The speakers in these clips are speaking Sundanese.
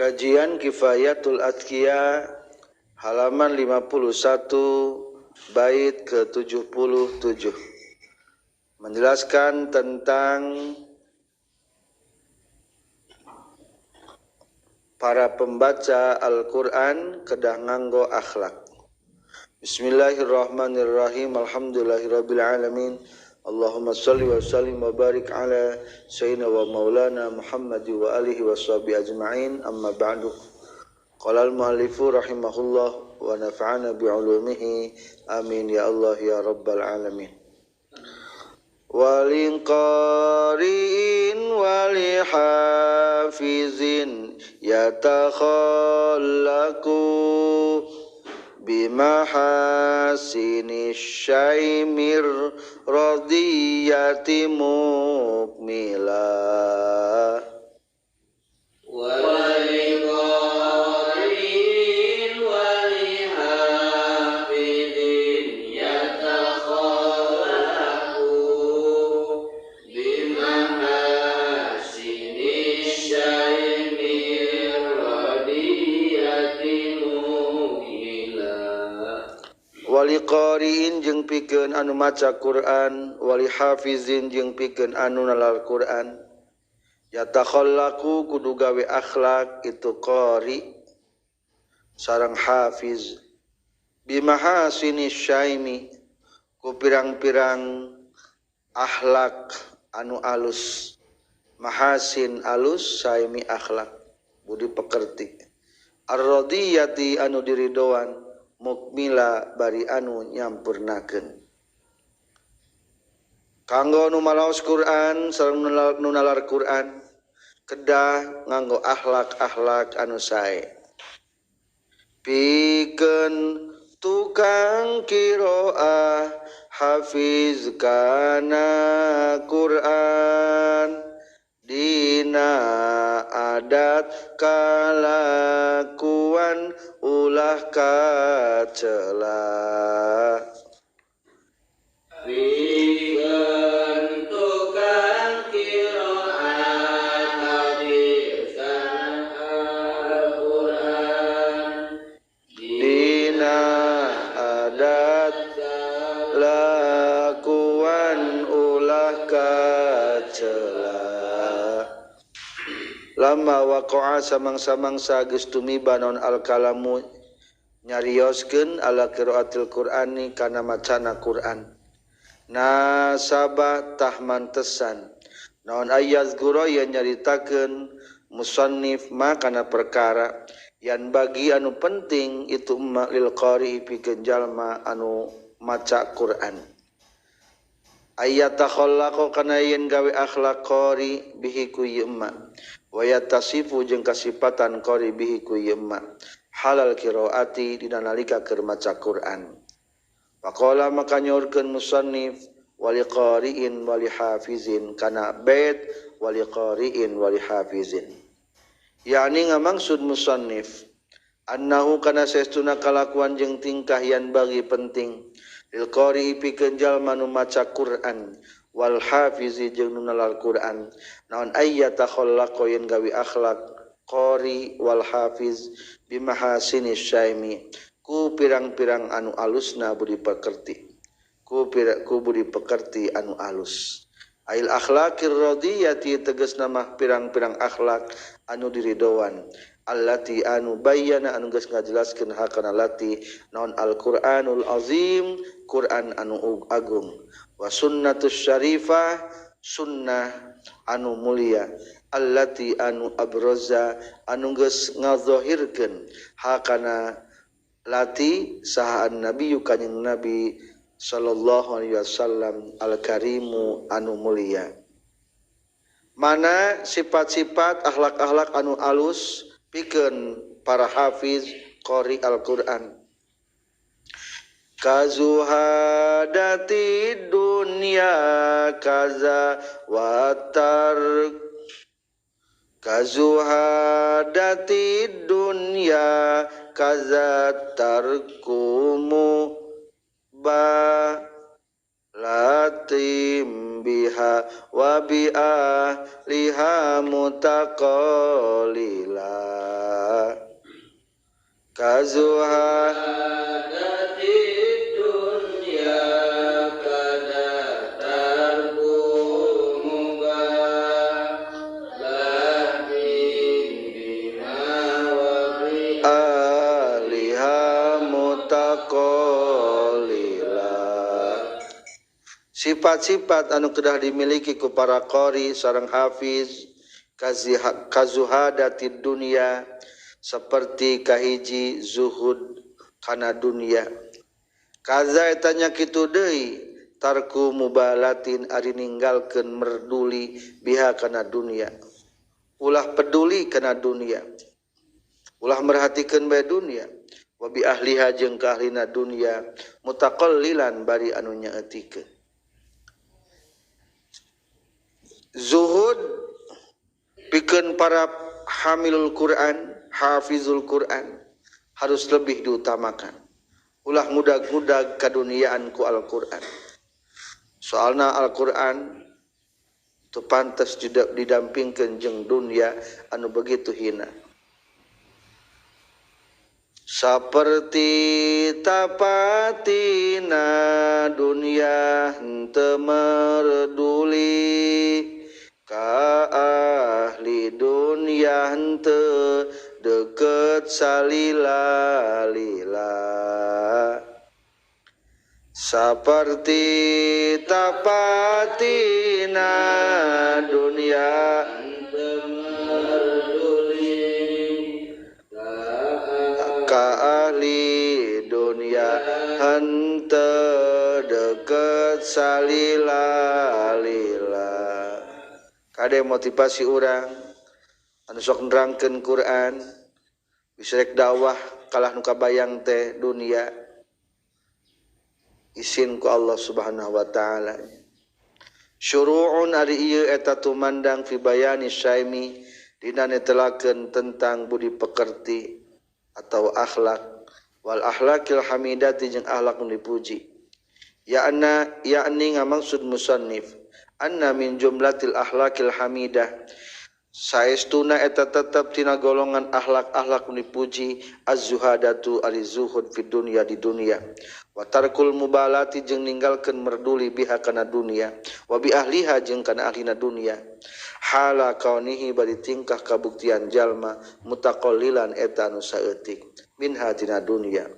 Kajian Kifayatul Atqiya halaman 51 bait ke-77 menjelaskan tentang para pembaca Al-Qur'an kedah nganggo akhlak. Bismillahirrahmanirrahim. Alhamdulillahirabbil alamin. Allahumma shalli wa sallim wa barik ala sayyidina wa maulana Muhammad wa alihi wa sahbihi ajma'in. Amma ba'du. Qala al-muallifu rahimahullah wa nafa'ana bi'ulumihi. Amin ya Allah ya rabbal alamin. Walin qari'in wali hafizin yatakhallaqu bimahasini syaimir radiyati mukmila. Wali qari'in wali hafizin yatakhallaqu bimahasini syaimir radiyati mukmila. Wali qari'in jeung pikeun anu maca Quran, wali hafizin jeung pikeun anu nalar Quran. Yatakhallaqu kudu gawe akhlak itu qari sareng hafiz. Bimahasini syaimi ku pirang-pirang akhlak anu alus. Mahasin alus, syaimi akhlak, budi pekerti. Ar-radiyati anu diridoan, mukmila bari anu nyampurnakeun. Kanggo nu malaos Quran sareng nu nalar Quran kedah nganggo akhlak-akhlak anu sae. Pikeun tukang qiraah hafiz kana Quran, dina adat kalakuan ulah kacela. Pikeun tukang qiraat hafiz kana Al-Qur'an, dina adat lakuan ulah kacela. Lama waqa'a samang-samangsa geus tumiba naon al-kalamu nyarioskeun ala qiraatil Qur'ani kana macana Qur'an. Nasaba tah mantesan naon ayaz gura yen nyaritakeun musannif ma kana perkara yan bagi anu penting itu ma lil qari pikeun jalma anu maca Qur'an. Ayat takhallaqa kana yen gawe akhlak qari bihi ku ieu ma wa yatasifu jeung kasipatan qari bihi ku ieu ma halal qiraati dina nalika keur maca Qur'an. Faqala maka nyaurkeun musannif wali qari'in wali hafizin kana bait wali qari'in wali hafizin. Yani ngamaksud musannif annahu kana saestuna kalakuan jeung tingkah yan bagi penting lil qari'i pikeun jalma nu maca Qur'an wal hafizi jeung nu nalar Qur'an naon ayyatakhallaqu yen gawe akhlak qari wal hafiz bimahasini syaimi ku pirang-pirang anu alusna budi pekerti, ku budi pekerti anu alus. Ail akhlaqir radiyati tegasna mah pirang-pirang akhlak anu diridoan allati anu bayyana anu geus ngajelaskeun hakana lati naon Al-Qur'anul Azim Qur'an anu agung wa sunnatus syarifah sunnah anu mulia allati anu abraza anu geus ngazahirkeun hakana lati saha an-nabiyyu kanjing nabi sallallahu alaihi wasallam al-karimu anu mulia. Mana sifat-sifat akhlak-akhlak anu alus pikeun para hafiz qari Al-Qur'an. Kazuhadati dunya kaza watar kazuhadati dunya kaza tarkumu ba latim biha wa bi ahliha mutaqalila. Kazuha sifat-sifat anu kedah dimiliki ku para qori sareng hafiz kazuhadatid dunya seperti kahiji zuhud kana dunya kaza eta nya kitu deui tarku mubalatin ari ninggalkeun merduli biha kana dunya ulah peduli kana dunya ulah merhatikeun bae dunya wa bi ahliha jeung ka ahlina dunya mutaqallilan bari anu nyaeutikeun. Zuhud pikeun para hamilul Quran, hafizul Quran harus lebih diutamakan. Ulah ngudag-ngudag kaduniaan ku Al-Quran. Soalna Al-Quran teu pantes didampingkeun jeung dunia anu begitu hina. Saperti tapatina dunia henteu merduli ka ahli dunia henteu deket salila-lila. Saperti tapatina dunia henteu merduli ka ahli dunia henteu deket salila-lila. Kade motivasi urang anu sok nerangkeun Quran bisa rek dakwah kalah nu kabayang teh dunia isin ku Allah Subhanahu wa taala. Syuru'un ari ieu eta tumandang fi bayani syaimi dina netelakeun tentang budi pekerti atau akhlak wal akhlakil hamidati jeung akhlak nu dipuji. Ya'na ya'ni ngamaksud musannif anna min jumlatil akhlakil hamidah saestuna eta tetep tina golongan akhlak-akhlak nu dipuji az-zuhadatu ari zuhud fid dunya di dunya wa tarkul mubalati jeung ninggalkeun merduli biha kana dunya wa bi ahliha jeung kana ahlina dunya hala kaunihi bari tingkah kabuktian jalma mutaqallilan eta anu saeutik minha tina dunya.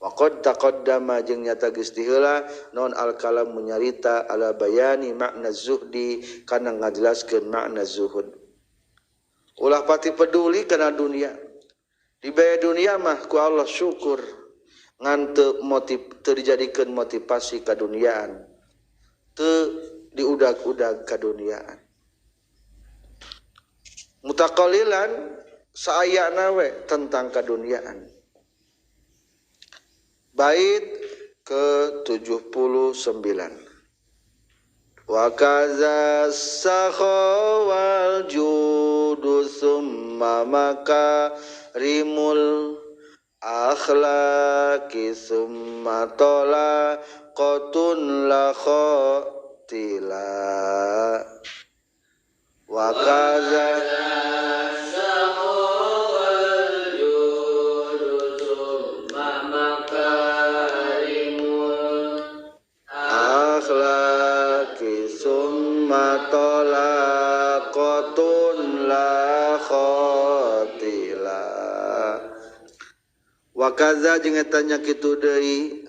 Wa qad taqaddama jeung nyata geus diheula non al-kalam menyarita ala bayani makna zuhdi kana ngajelaskeun makna zuhud. Ulah pati peduli kana dunia. Dibaya dunia mah ku Allah syukur ngan teu motiv teu dijadikeun motivasi kaduniaan. Teu diudag-udag kaduniaan. Mutaqallilan saayana we tentang kaduniaan. Bait ke-79. Wa kaza sakhawal judu summa makarimul akhlaqi summa talaqatun la khatila. Wa kaza summa talaqatun la khatila. Wa kaza jeung eta nya kitu deui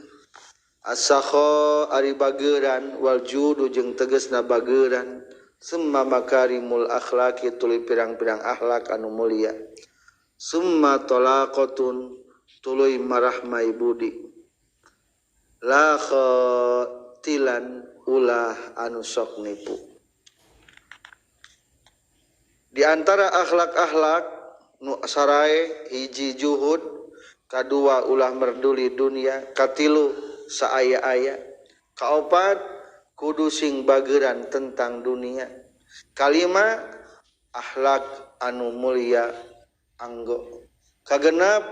as-sakha ari bageuran wal judu jeung tegasna bageuran summa makarimul akhlaqi tuluy pirang-pirang akhlak anu mulia summa talaqatun tuluy marahmai budi la khatilan ulah anu sok nipu. Di antara akhlak-akhlak nu sarae hiji juhud, kadua ulah merduli dunia, katilu saaya-aya, kaopat kudu sing bageuran tentang dunia, kalima akhlak anu mulia anggo, kagenap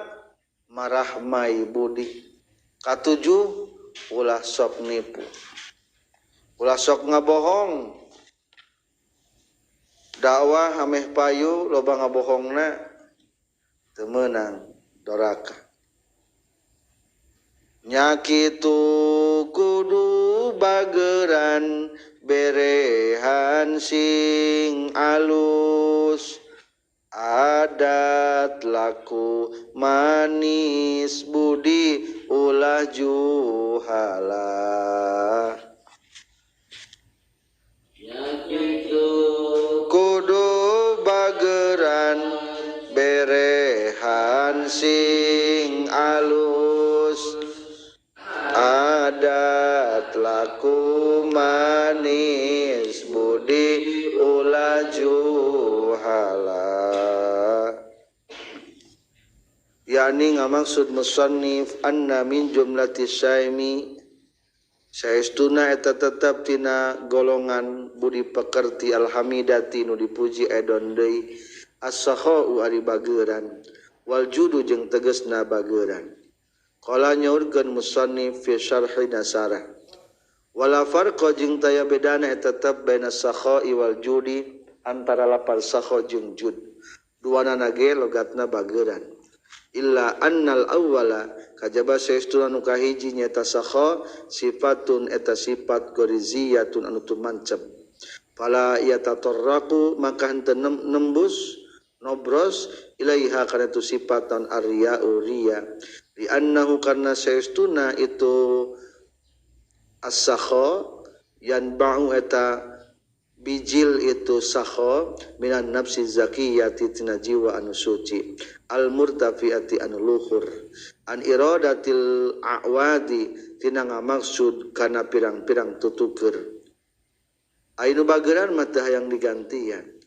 marahmai budi, katujuh ulah sok nipu. Ulah sok ngabohong. Dakwah ameh payu loba ngabohongna teu meunang doraka. Nya kitu kudu bageran berehan sing alus adat laku manis budi ulah juhala. Nya kitu kudu bageran berehan sing alus adat laku manis budi ulah juhala. Yani ngamaksud musannif anna min jumlati syaimi saestuna eta tetep tina golongan budi pekerti alhamidati nu dipuji edon deui as-sakhau ari bageran wal judu jeung tegasna bageran. Qala nyaurkeun musannif fi syarhi nasarah wala farqa jeung taya bedana eta tetep baina sakhai wal judi antara lapar sakha jeung jud duanana ge logatna bageran illa annal awwala kajaba saestuna nu kahiji nyaeta sakha sifatun eta sifat goriziyatun anu tumancep fala yatatarraqu maka henteu nembus nobros ilaiha kana tu sifatan arya uriya li annahu karna saestuna itu as-sakha yanba'u eta bijil itu sakha minan nafsi zakiyati tina jiwa anu suci al murtafiati anu luhur an iradatil a'wadi tina ngamaksud kana pirang-pirang tutuker ainu bageran mah teu hayang digantian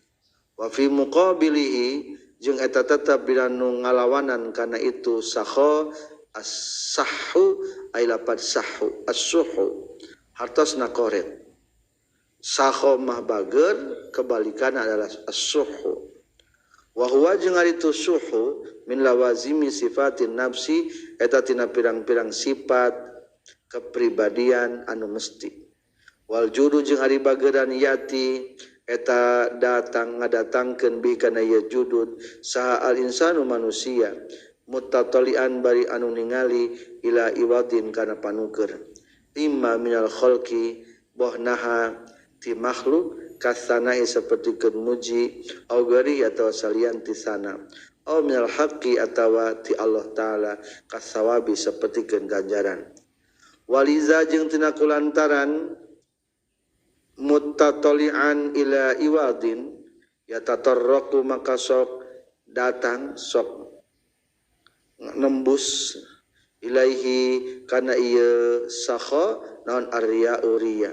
wa fi muqabilihi jeung eta tetep bila nu ngalawanan kana itu sakha as-sahhu ay lapad sahhu as-suhu hartosna koret. Sakha mah bager kebalikan adalah as-suhu wa huwa jeung ari tu suhu min lawazimi sifatin nafsi eta tina pirang-pirang sifat kepribadian anu mesti wal judu jeung ari bageran yati eta datang ngadatangkeun bi kana ieu judud saha al insanu manusia muttatalian bari anu ningali ila iwadin kana panuker imma minal khalqi bohnaha ti makhluk kasanae sapertikeun muji au gari atawa salian ti sana au minal haqqi atawa ti Allah taala kasawabi sapertikeun ganjaran waliza jeung tina kulantaran muttatalian ila iwadin yatatarraqu maka sok datang sok nembus ilaihi kana ieu sakha naon arya uriya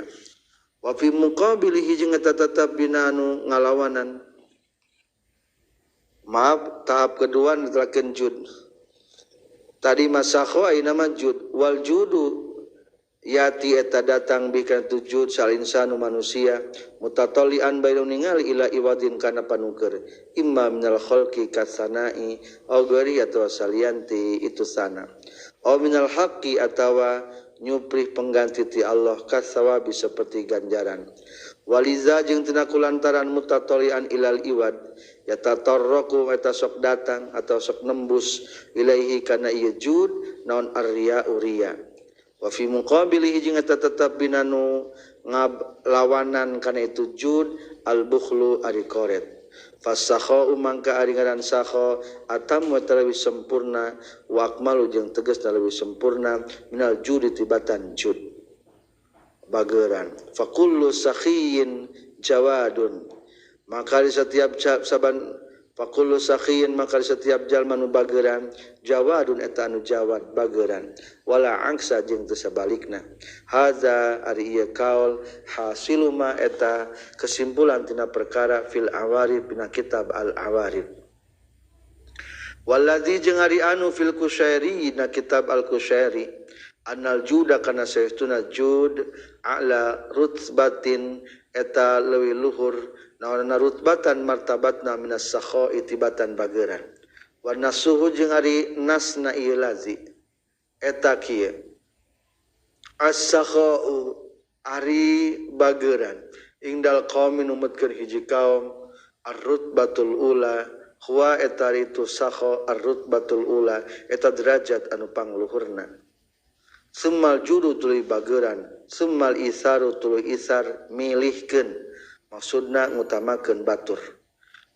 wa fi muqabilihi jeung eta tetep dina anu ngalawanan. Maaf, tahap kedua netelakeun jud. Tadi masakho ayeuna mah jud wal judu yati eta datang bikan tujud sal insanu manusia mutatalian bayu ningali ila iwadin kana panuker imma minal khalqi kasanai au gari atawa salianti itu sana au minal haqqi atawa nyuprih pengganti ti Allah kasawabi seperti ganjaran waliza jeung tina kulantaran mutatalian ilal iwad yatatarraqu eta sok datang atau sok nembus ilaihi kana ieu jud naon arya uriya wa fi muqabilihi jeung eta tetep bina nu ngablawanan kana itu jud al bukhlu ari koret fasakha mangka ari ngaran sakha atam wa leuwih sempurna wa akmalu jeung tegasna leuwih sempurna minal judi tibatan jud bageran faqullu sakhiyin jawadun maka di setiap saban faqullu sakhiyin maka di setiap jalma nu bageran jawadun eta anu jawad bageran wala angsa jeung teu sabalikna hadza ari ieu kaul hasiluma eta kesimpulan tina perkara fil awarib dina kitab al awarib wallazi jeung ari anu fil kusyairi dina kitab al kusyairi annal juda kana saestuna jud ala rutbatin eta leuwih luhur naonna rutbatan martabatna minas sakha itibatan bageran wa nasuhu jeung ari nasna ieu lazi eta kieu as-sakha'u ari bageran ingdal qaumin numutkeun hiji kaum ar-rutbatul ula huwa eta itu sakha ar-rutbatul ula eta derajat anu pangluhurna. Summal judu tuluy bageran, summal isaru tuluy isar milihkeun, maksudna ngutamakeun batur.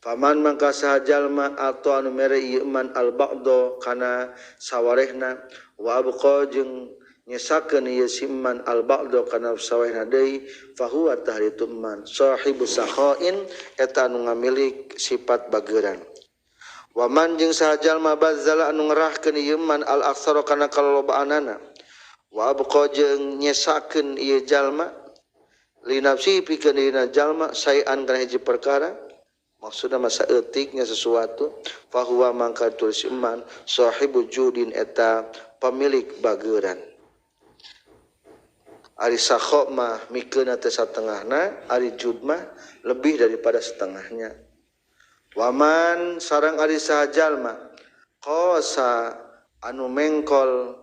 Faman mangka saha jalma atau anu mere ieu man al ba'do kana sawarehna wa abqa jeung nyesakeun ieu si man al ba'do kana sawarehna deui fahuwa tahritu man sahibu sakhain eta anu ngamilik sifat bageran. Wa man jeung saha jalma bazzala anu ngerahkeun ieu man al aksara kana kalolobaanana wa abqa jeung nyesakeun ieu jalma li nafsi pikeun dina jalma saean kana hiji perkara maksudna masa eutiknya sesuatu fahuwa mangka tulis iman sahibu judin eta pemilik bageran. Ari sakho mah mikeunna teh satengahna, ari jud mah lebih daripada setengahnya. Waman sareng ari saha jalma qasa anu mengkol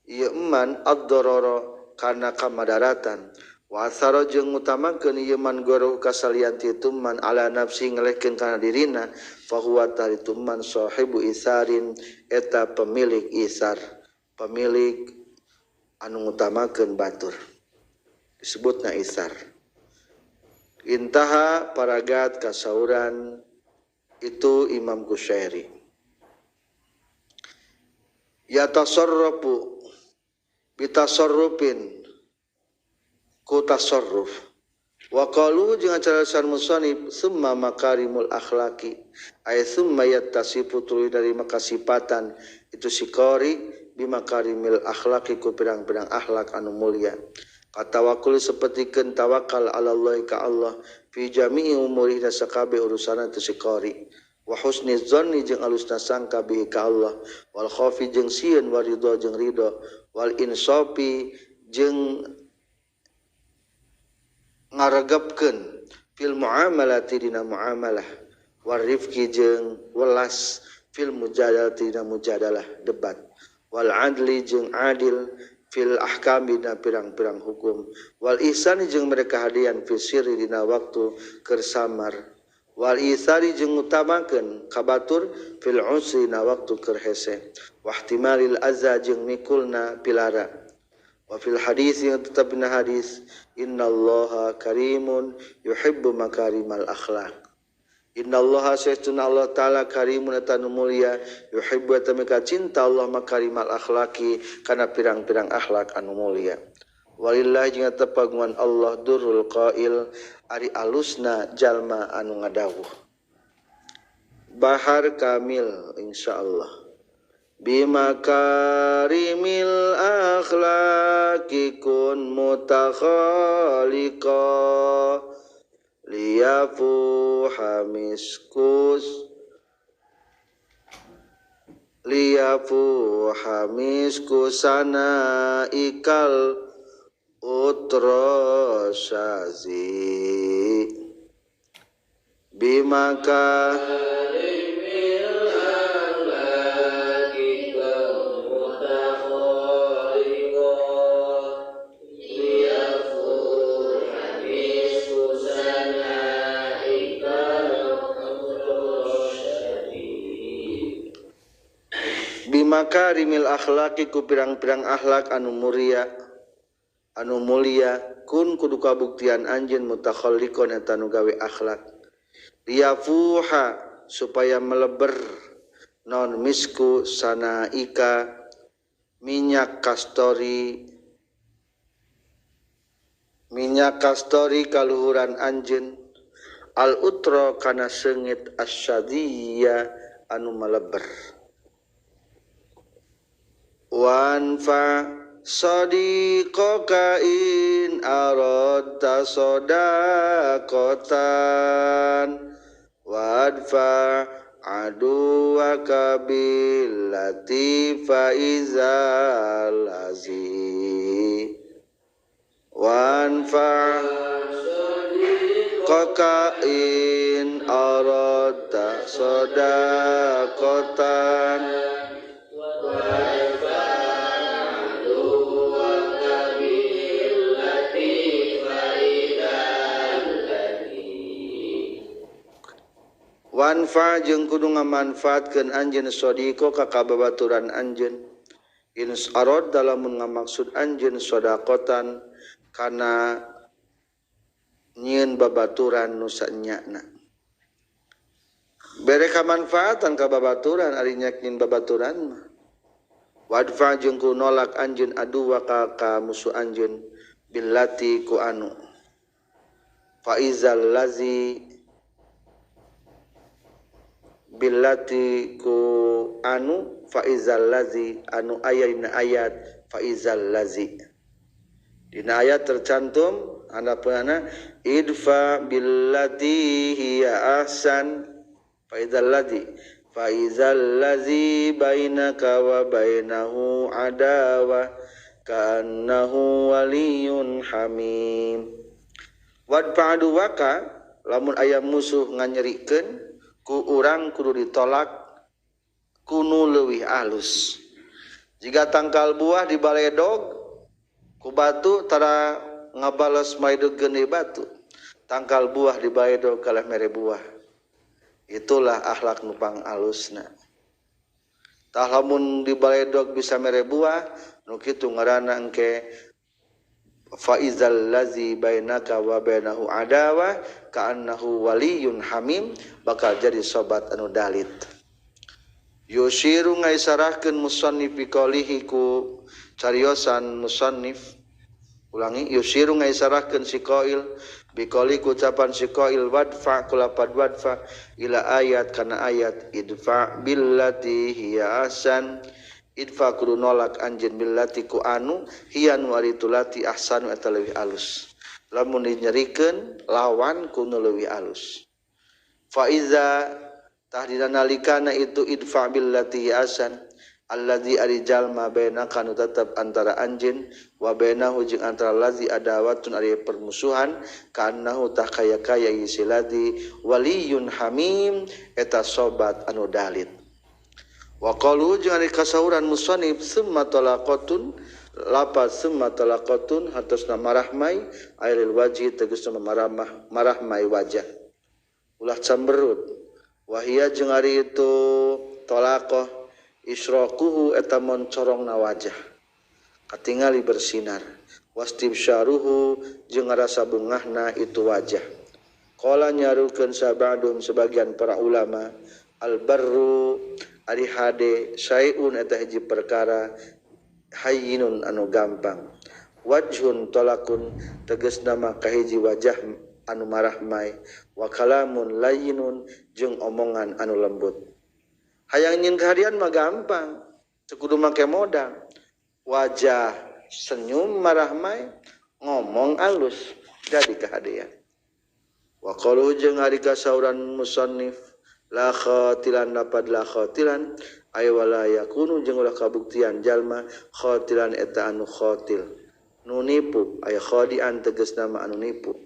ieu eman ad-darara kana kamadaratan wa asara jeung ngutamakeun ieu man guru kasalian ti man ala nafsi ngelehkeun kana dirina fa huwa taritu man sahibu isarin eta pemilik isar, pemilik anu ngutamakeun batur disebutna isar. Intaha paragat kasauran itu Imam Qusyairi. Ya tasarrufu bitasarrufin ku tasarruf wa qalu jeung acarasan musannif summa makarimul akhlaqi ay summa yattasifu tuluy dari makasipatan itu si qari bimakarimil akhlaqi ku pirang-pirang akhlak anu mulia katawakul sapertikeun tawakal ala Allah ka Allah fi jami'i umurihi da sakabeh urusanna itu si qari wa husni zanni jeung alusna sangka bihi ka Allah wal khaufi jeung sieun wa ridho jeung ridho wal insafi jeung ngaregepkeun fil muamalati dina muamalah war rifqi jeung welas fil mujadalati dina mujadalah debat wal adli jeung adil fil ahkami dina pirang-pirang hukum wal ihsani jeung mereka hadian fi sirri dina waktu keur samar wal isari jeung ngutamakeun ka batur fil usri na waktu keur hese wa ihtimalil azza jeung mikulna pilara wa fil hadis yang tetap dina hadis innallaha karimun yuhibbu makarimal akhlaq innallaha saestuna Allah taala karimun eta nu mulia yuhibbu eta mika cinta Allah makarimal akhlaqi kana pirang-pirang akhlak anu mulia. Walillahi jeung tepagungan Allah durrul qail ari alusna jalma anu ngadawuh. Bahar kamil insyaallah. Bimakarimil akhlaqi kun mutakhaliqa liyafuha miskus liyafuha miskusana ikal utrasyazi bimaka bimakarimil akhlaqi ku pirang-pirang akhlak anu mulia anu mulia kun kudu kabuktian anjeun mutakhalliqon eta nu gawe akhlak liyafuha supaya meleber non misku sanaika minyak kastori kaluhuran anjeun al utra kana seungit asyadiyya anu meleber wan fa sadiqaka in aradta sadaqatan wadfa aduwaka billati fa izal azi wanfa sadiqaka in aradta sadaqatan wanfa jeung kudu ngamanfaatkeun anjeun sadiqo ka kababaturan anjeun In arad lamun ngamaksud anjeun shadaqatan kana nyieun babaturan nu sanyana. Bere kamanfaatan ka babaturan ari nyeun babaturan mah. Wadfa jeung ku nolak anjeun aduwa ka musuh anjeun billati ku anu. Faizal lazi billati ku anu faizal lazi anu aya dina ayat faizal lazi dina ayat tercantum anapunana idfa billati hiya ahsan faizal lazi faizal lazi bainaka wa bainahu adawa ka'annahu waliyun hamim. Wadfa aduwaka lamun aya musuh nganyerikeun ku urang kudu ditolak kunu leuwih alus. Jika tangkal buah di baledog ku batu tara ngabales maidog geuni batu. Tangkal buah di baledog kalah mere buah. Itulah akhlak nu pang alusna. Tah lamun di baledog bisa mere buah nu kitu ngaranna engke faizal lazi bainaka wa bainahu adawah ka'annahu waliyun hamim bakal jadi sobat anu dalit. Yushiru ngaisarahkeun musannif biqaulihi ku cariosan musannif. Ulangi yushiru ngaisarahkeun si qail biqauli ku ucapan si qail wadfa kulapad wadfa ila ayat kana ayat idfa billati hiya ahsan. Idfa kudu nolak anjeun billati ku anu hiya nu ari tulati ahsanu eta leuwih alus. Lamun dinyerikeun lawan ku nu leuwih alus. Fa iza tahdina nalikana itu idfa billati hiya ahsan allazi ari jalma bainaka nu tetep antara anjeun wa bainahu jeung antara lazi adawatun ari permusuhan kaannahu tah kaya-kaya ieu ladzi waliyun hamim eta sobat anu dalit. Wa qalu jeung ari kasauran musannif summa talaqatun lapat summa talaqatun hatosna marahmai ailil wajhi tegasna maramah marahmai wajah ulah camberut wahia jeung ari itu talaqah israquhu eta moncorongna wajah katingali bersinar wastibsyaruhu jeung rasa bungahna itu wajah. Qala nyarukeun sabadum sebagian para ulama albarru ari hade syai'un eta hiji perkara hayyinun anu gampang wajhun talakun tegasna mah kahiji wajah anu marahmai wa kalamun layyinun jeung omongan anu lembut. Hayang nyin kahadian mah gampang teu kudu make modal wajah senyum marahmai ngomong alus jadi kahadean. Wa qalu jeung ari kasauran musannif la khatilan lapad la khatilan ay wala yakunu jeung ulah kabuktian jalma khatilan eta anu khatil nu nipu ay khadian tegasna mah anu nipu.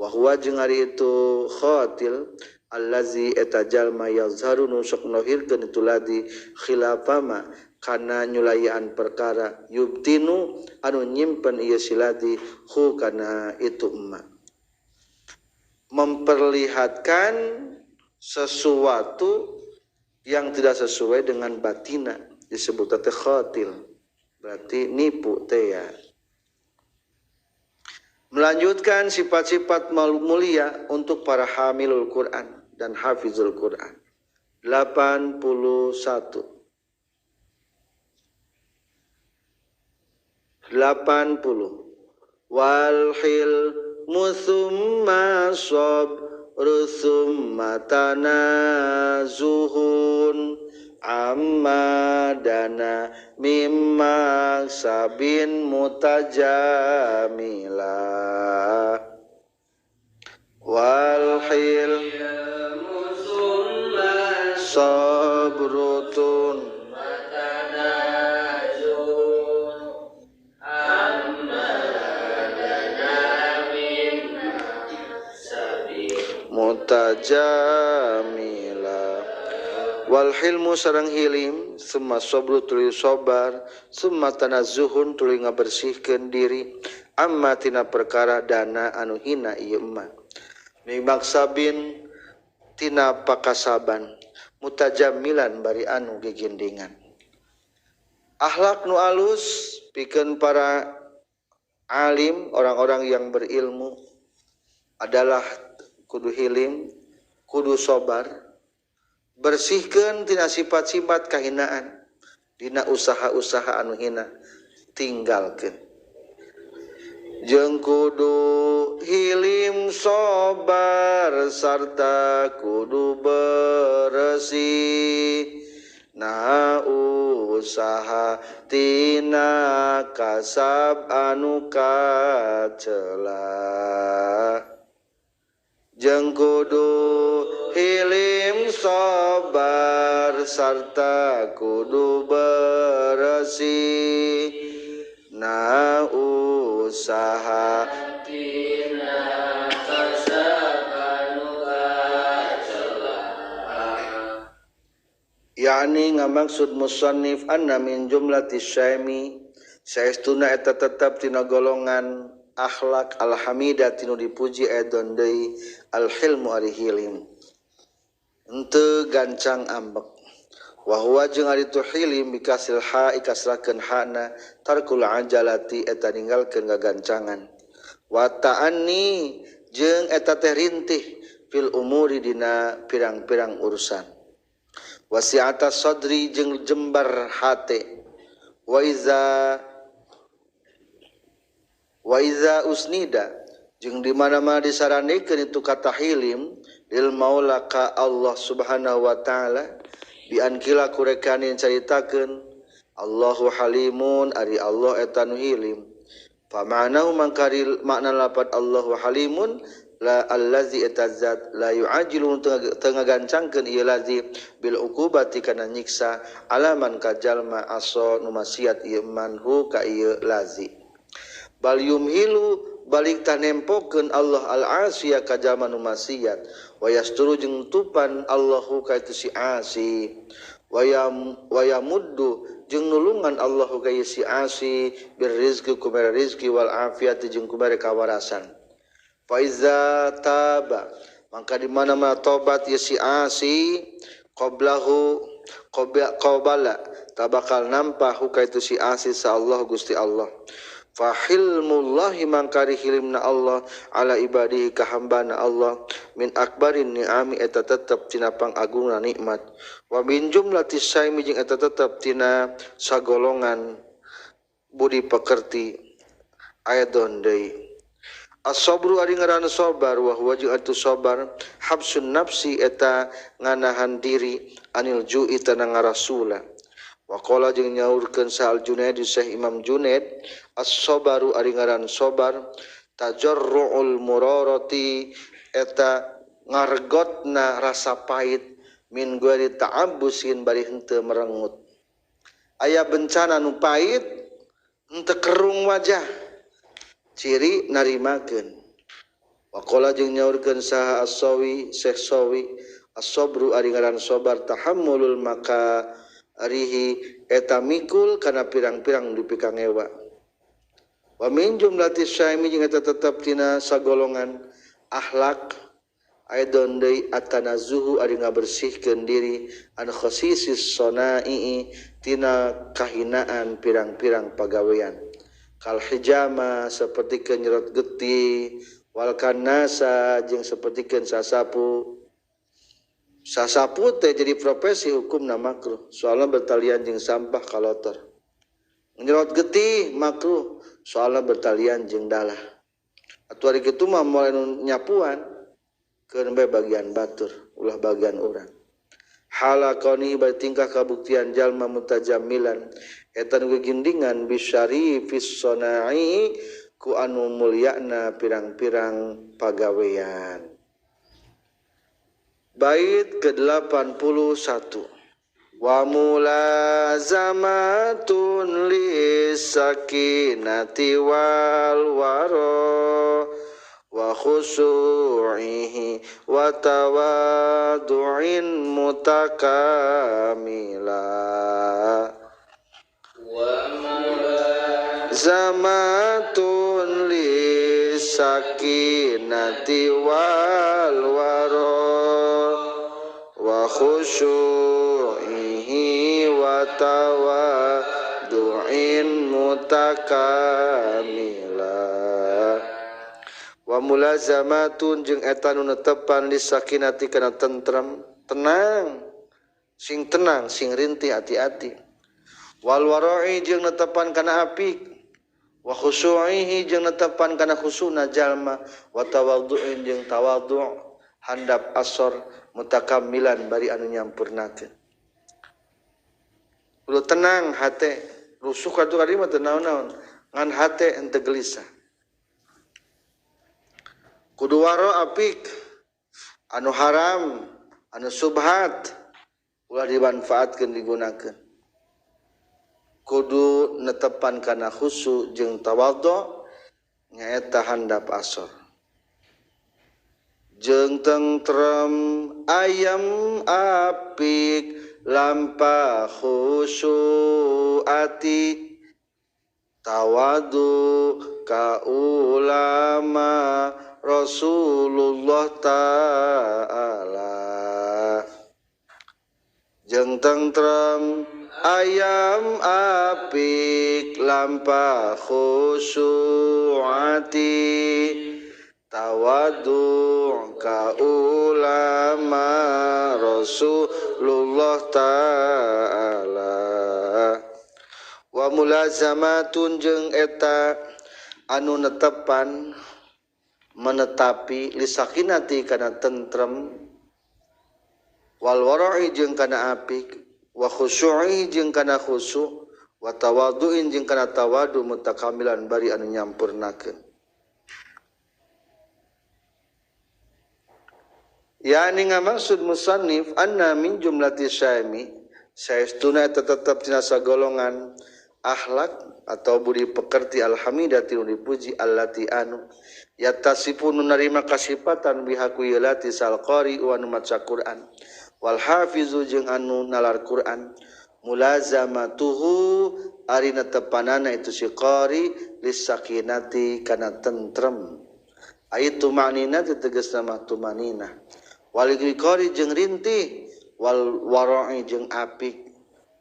Wa huwa jeung ari itu khatil allazi eta jalma yazharu nu sok nohirkeun itu ladi khilafama kana nyulayaan perkara yubtinu anu nyimpen ieu siladi hu kana itu emma. Memperlihatkan sesuatu yang tidak sesuai dengan batina disebut teh khatil, berarti nipu teh ya. Melanjutkan sifat-sifat mulia untuk para hamilul Quran dan hafizul Quran. 81. 80. Wal hilmu tsumma sabru tsumma tanazuhun amma dana mimma sabin mutajamila. Wal hilmu tsumma sabrutun mutajamila. Wal hilmu sareng hilim summa sabru tuluy sabar summa tanazuhun tuluy ngabersihkeun diri amma tina perkara dana anu hina ieu mah mimaksabin tina pakasaban mutajamilan bari anu gegindingan. Akhlak nu alus pikeun para alim, orang-orang yang berilmu adalah kudu hilim, kudu sobar, bersihkeun tina sifat-sifat kahinaan, dina usaha-usaha anu hina tinggalkeun. Jeung kudu hilim sobar sarta kudu bersih, na usaha tina kasab anu kacela. Jeung kudu hilim sobar sarta kudu bersih, na usaha tina kasab anu kacela. Yani ngamaksud musannif anna min jumlati syami saestuna eta tetep tina golongan akhlak alhamida tinu dipuji edon deui alhilmu ari hilim henteu gancang ambek wa huwa jeung ari tu hilim bikasil ha ikasrakeun hana tarkul ajalati eta ninggalkeun gagancangan wa ta'anni jeung eta teh rintih fil umuri dina pirang-pirang urusan wasi'ata sadri jeung jembar hate wa iza usnida jeung di mana-mana disaranikeun itu kata hilim lil maula ka Allah Subhanahu wa taala bi ankila kurekani caritakeun Allahu halimun ari Allah eta nu hilim fa ma'nahu mangkaril makna lapat Allahu halimun la allazi etazat la yu'ajilu teu ngagancangkeun ieu lazi bil uqubati kana nyiksa alaman ka jalma aso nu maksiat ieu man hu ka ieu lazi bal yumhilu balik tanempokeun Allah al asiya ka jalma nu maksiat wa yasturu jeung tupan Allahu ka itu si asi wa yamuddu jeung nulungan Allahu ka si asi bir rizqi kumere rizki wal afiati jeung kumere kawarasan. Fa iza taba maka di mana-mana tobat ya si asi qablahu qabala tabakal nampa huka itu si asi sa Allah Gusti Allah. Fa hilmullahi mangkari hilimna Allah ala ibadihi ka hambana Allah min akbarin ni'ami eta tetep tina pangagungna nikmat wa min jumlati saimi jeung eta tetep tina sagolongan budi pekerti ayadon deui. As-sabru ari ngaran sabar wa huwa jeung atu sabar habsun nafsi eta nganahan diri anil ju'i tana ngarasula. Wa qala jeung nyaurkeun sa Al-Junaid Syekh Imam Junaid as-sabaru ari ngaran sabar tajarru'ul murarati eta ngargotna rasa pahit min ghairi ta'abbusin bari henteu merengut. Aya bencana nu pahit henteu kerung wajah ciri narimakeun. Waqala jeung nyaurkeun saha As-Sawi Syekh Sawi as-sabru ari ngaran sabar tahammulul maka arihi eta mikul kana pirang-pirang dipikangewa. Wa min jumlati syaimi jeung eta tetep tina sagolongan akhlak aidon deui atanazuhu ari ngabersihkeun diri an khasisis sonai tina kahinaan pirang-pirang pagawean. Kal hijama sapertikeun nyerot getih wal kanasa jeung sapertikeun sasapu. Sasapu teh jadi profesi hukumna makruh soalna bertalian jeung sampah kalotor. Nyerot getih makruh soalna bertalian jeung dalah. Atuh ari kitu mah moal nu nyapuan keun bae bagian batur ulah bagian urang. Halakoni bari tingkah kabuktian jalma mutajammilan eta nu gindingan bisyarifis sonai ku anu mulyana pirang-pirang pagawean. Bait ke-81 wa mulazamatun lisakinati wal wara wa khusu'ihi wa tawadu'in mutakamila wa mulazamatun lisakinati wal wara wa khusyu'ihi wa tawadu'in tawaddu'in mutakamila wa mulazamatun jeung eta nu netepan lisakinati kana tentrem tenang sing rintih hati-hati wal wara'i jeung netepan kana apik wa khusyu'ihi jeung netepan kana khusuna jalma wa tawaddu'in jeung tawaddu' handap asor mutakamilan bari anu nyampurnakeun. Kudu tenang hate rusuh katu kali mah teu naon-naon ngan hate henteu gelisah. Kudu waro apik anu haram anu subhat ulah dimanfaatkeun digunakeun. Kudu netepan kana khusu jeung tawadhu nyaeta handap asor. Jeung tentrem ayam apik lampah khusu ati tawadu ka ulama Rasulullah ta'ala. Jeung tentrem ayam apik lampah khusyuati tawadu ka ulama Rasulullah ta'ala. Wa mulazamatun jeung eta anu netepan menetapi lisakinati kana tentrem wal wara'i jeung kana apik wa khusyu'i jeung kana khusyu' wa tawaddu'in jeung kana tawadu mutakamilan bari anu nyampurnakeun. Yani ngamaksud musannif anna min jumlati syami saestuna eta tetep tina sagolongan akhlak atau budi pekerti alhamidati nu dipuji allati anu yatasifu nu narima kasipatan bihaku yalati sal qari wa nu maca Quran wal hafizu jeung anu nalar Quran mulazamatuhu ari netepanana itu si qari lisakinati kana tentrem aitu ma'nina tegasna mah tumanina wal qari jeung rintih wal wara'i jeung apik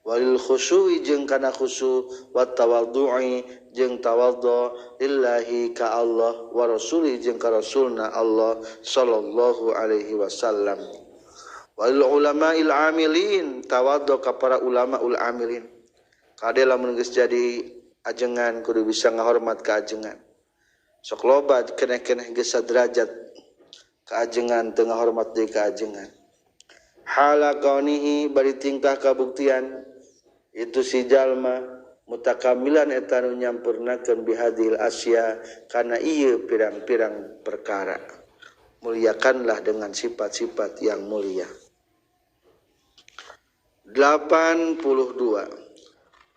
walil khusyu'i jeung kana khusyu wa tawaddu'i jeung tawaddu lillahi ka Allah wa rasuli jeung ka rasulna Allah sallallahu alaihi wasallam. Walil ulama'il amilin tawaddu ka para ulama ul amilin. Kade lamun geus jadi ajengan kudu bisa ngahormat ka ajengan. Sok loba keneh-keneh geus saderajat ka ajengan teu ngahormat deui ka ajengan. Hala kaunihi bari tingkah kabuktian itu si jalma mutakamilan eta nu nyampurnakeun bihadil asya kana ieu pirang-pirang perkara. Muliakanlah dengan sifat-sifat yang mulia. 82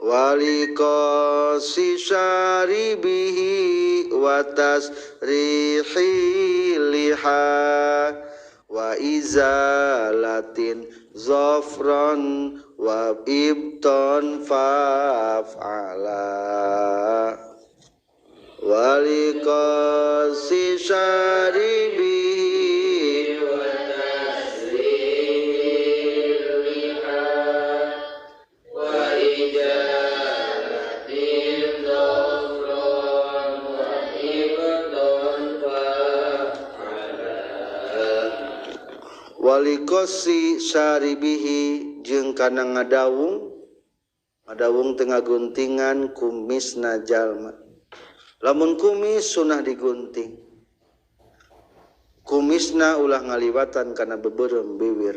Waliqasi syaribihi wa tasrihi liha wa izalatin zafran wa ibtan fa'ala. Waliqasi syaribihi wa tasrihi liha wa izalatin zafran wa ibtan fa'ala. Walikosi syaribihi jeung kana ngadawung ngadawung tengah guntingan kumisna jalma. Lamun kumis sunah digunting, kumisna ulah ngaliwatan kana beureum bibir.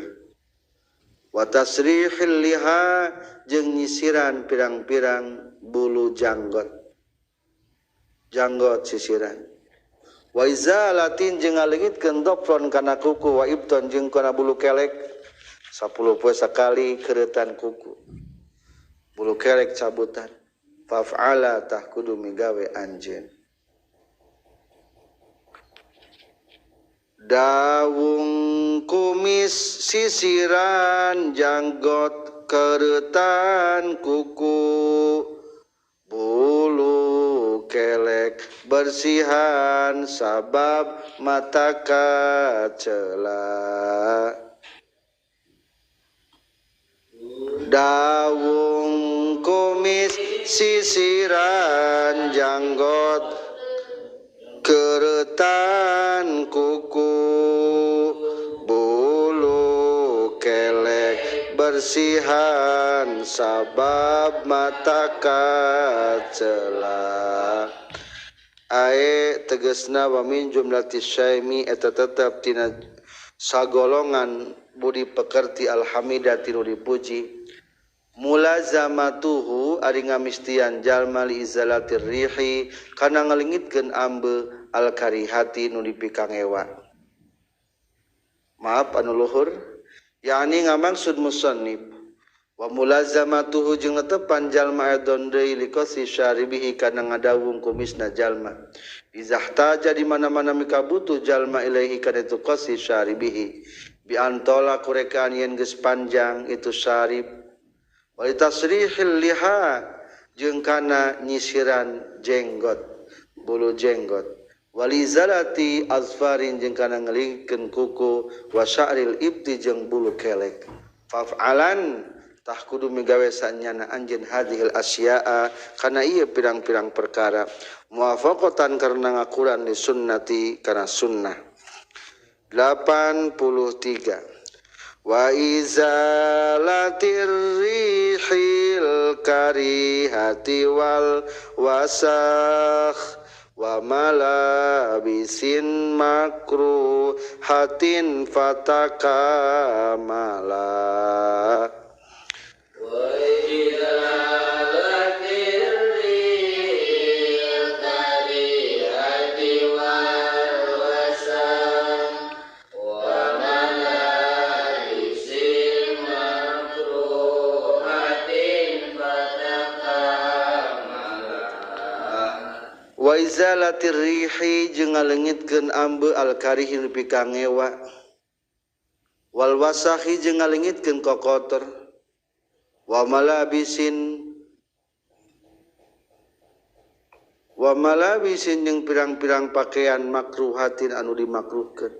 Wa tasrihil liha jeung nyisiran pirang-pirang bulu janggot, janggot sisiran. Wa izalatin jeung ngaleungitkeun dofron kana kuku wa ibton jeung kana bulu kelek. 10 poe sakali keureutan kuku, bulu kelek cabutan. Fa'ala tah kudu migawe anjeun. Dawung kumis sisiran janggot keureutan kuku bulu kelek bersihan sabab mata kacela. Dawung kumis Sisiran janggot keretan kuku bulu kelek bersihan sabab mata kacela. Ae tegesna wa min jumlati syaimi eta tetep tina sagolongan budi pekerti alhamidati nu dipuji mulazamatuhu ari ngamistian jalma li izalatir rihi kana ngalengitkeun ambe alkarihati nu dipikangewa. Maaf anu luhur yakni ngamaksud musannif wa mulazamatuhu jeung netepan jalma edon deui liqasi syaribihi kana ngadawung kumisna jalma izahtaja di mana-mana mikabutuh jalma ilaihi kana itu qasi syaribihi bi antola kurekaan yen geus panjang itu syarib wa tasrihil liha jeung kana nyisiran jenggot bulu jenggot walizalati azfarin jeung kana ngelingkeun kuku wa sya'ril ibti jeung bulu kelek faf'alan tah kudu migawe sanyana anjeun hadhil asya'a kana ieu pirang-pirang perkara muwafaqatan karena ngakuran li sunnati kana sunnah. 83 wa izalatir rihil karihati wal wasakh wa malabisin makruhatin fatakamala. Wa izalatir rihil karihati wal wasakh wa malabisin makruhatin fatakamala. Wa izalatir rihi jeung ngalengitkeun ambe alkarihi nu pikangewa wal wasahi jeung ngalengitkeun kokotor wa malabisin jeung pirang-pirang pakaian makruhatin anu dimakruhkeun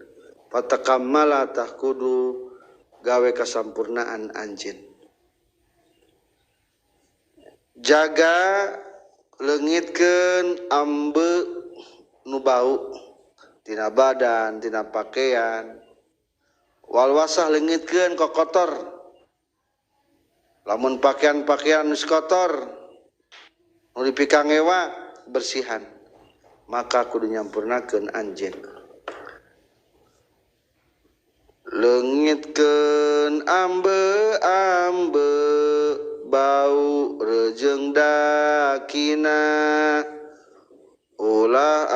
fatakamala tah kudu gawe kasampurnaan anjeun. Jaga leungitkeun ambe nu bau tina badan tina pakaian wal wasah leungitkeun kokotor lamun pakaian-pakaian geus kotor nu dipikangewa bersihan maka kudu nyampurnakeun anjeun. Leungitkeun ambe-ambe bau rejeung dakina ulah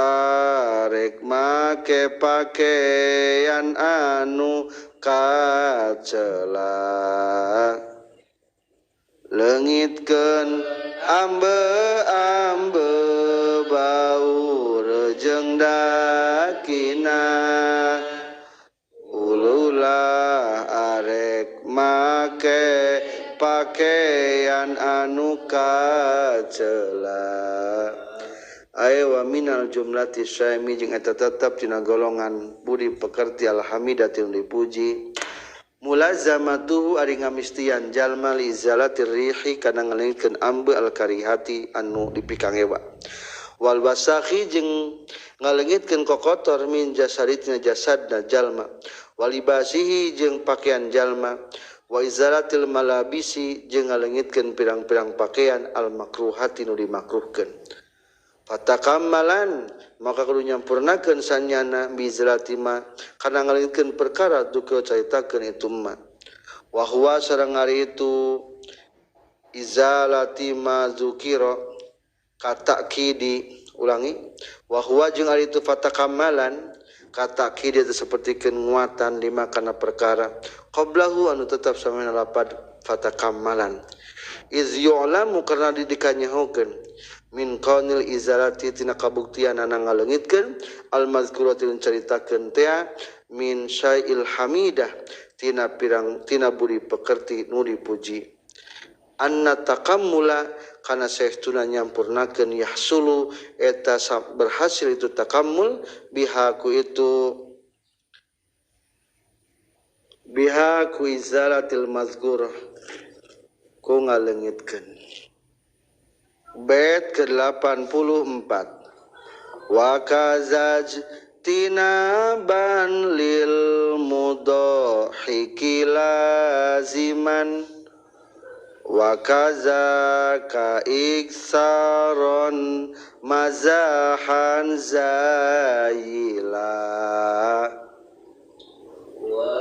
arek make pakaian anu kacela. Leungitkeun ambe-ambe bau rejeung dakina ululah arek make pakaian anu kacela. Ae wa minal jumlati syaimi jeung eta tetep tina golongan budi pekerti alhamidatin dipuji mulazamatuhu ari ngamistian jalma li izalatir rihi kana ngaleungitkeun ambe alkarihati anu dipikangewa wal wasakhi jeung ngaleungitkeun kokotor min jasaritina jasadna jalma walibasihi jeung pakaian jalma wa izalatil malabisi jeung ngaleungitkeun pirang-pirang pakaian al makruhati nu dimakruhkeun fatakammalan maka kudu nyampurnakeun sanyana bizalatima kana ngaleungitkeun perkara duka caritakeun itu ma wa huwa sareng ari itu izalati ma zukira katakidi ulangi wa huwa jeung ari itu fatakammalan katakidi itu sapertikeun nguatan lima kana perkara qablahu anu tetap samena lapad fatakammalan iz yu'lamu karena didikanyahokeun min qaunil izalati tina kabuktian ana ngaleungitkeun al mazkurati caritakeun tea min syai'il hamidah tina pirang tina budi pekerti nu dipuji anna takammula kana saestuna nyampurnakeun yahsulu eta berhasil itu takammul biha ku itu biha ku izalatil mazkurah ku ngaleungitkeun. Bait ke-84 wa kazaj tinaban lil mudahiki laziman wa kaza ka iksaron mazahan zaila wa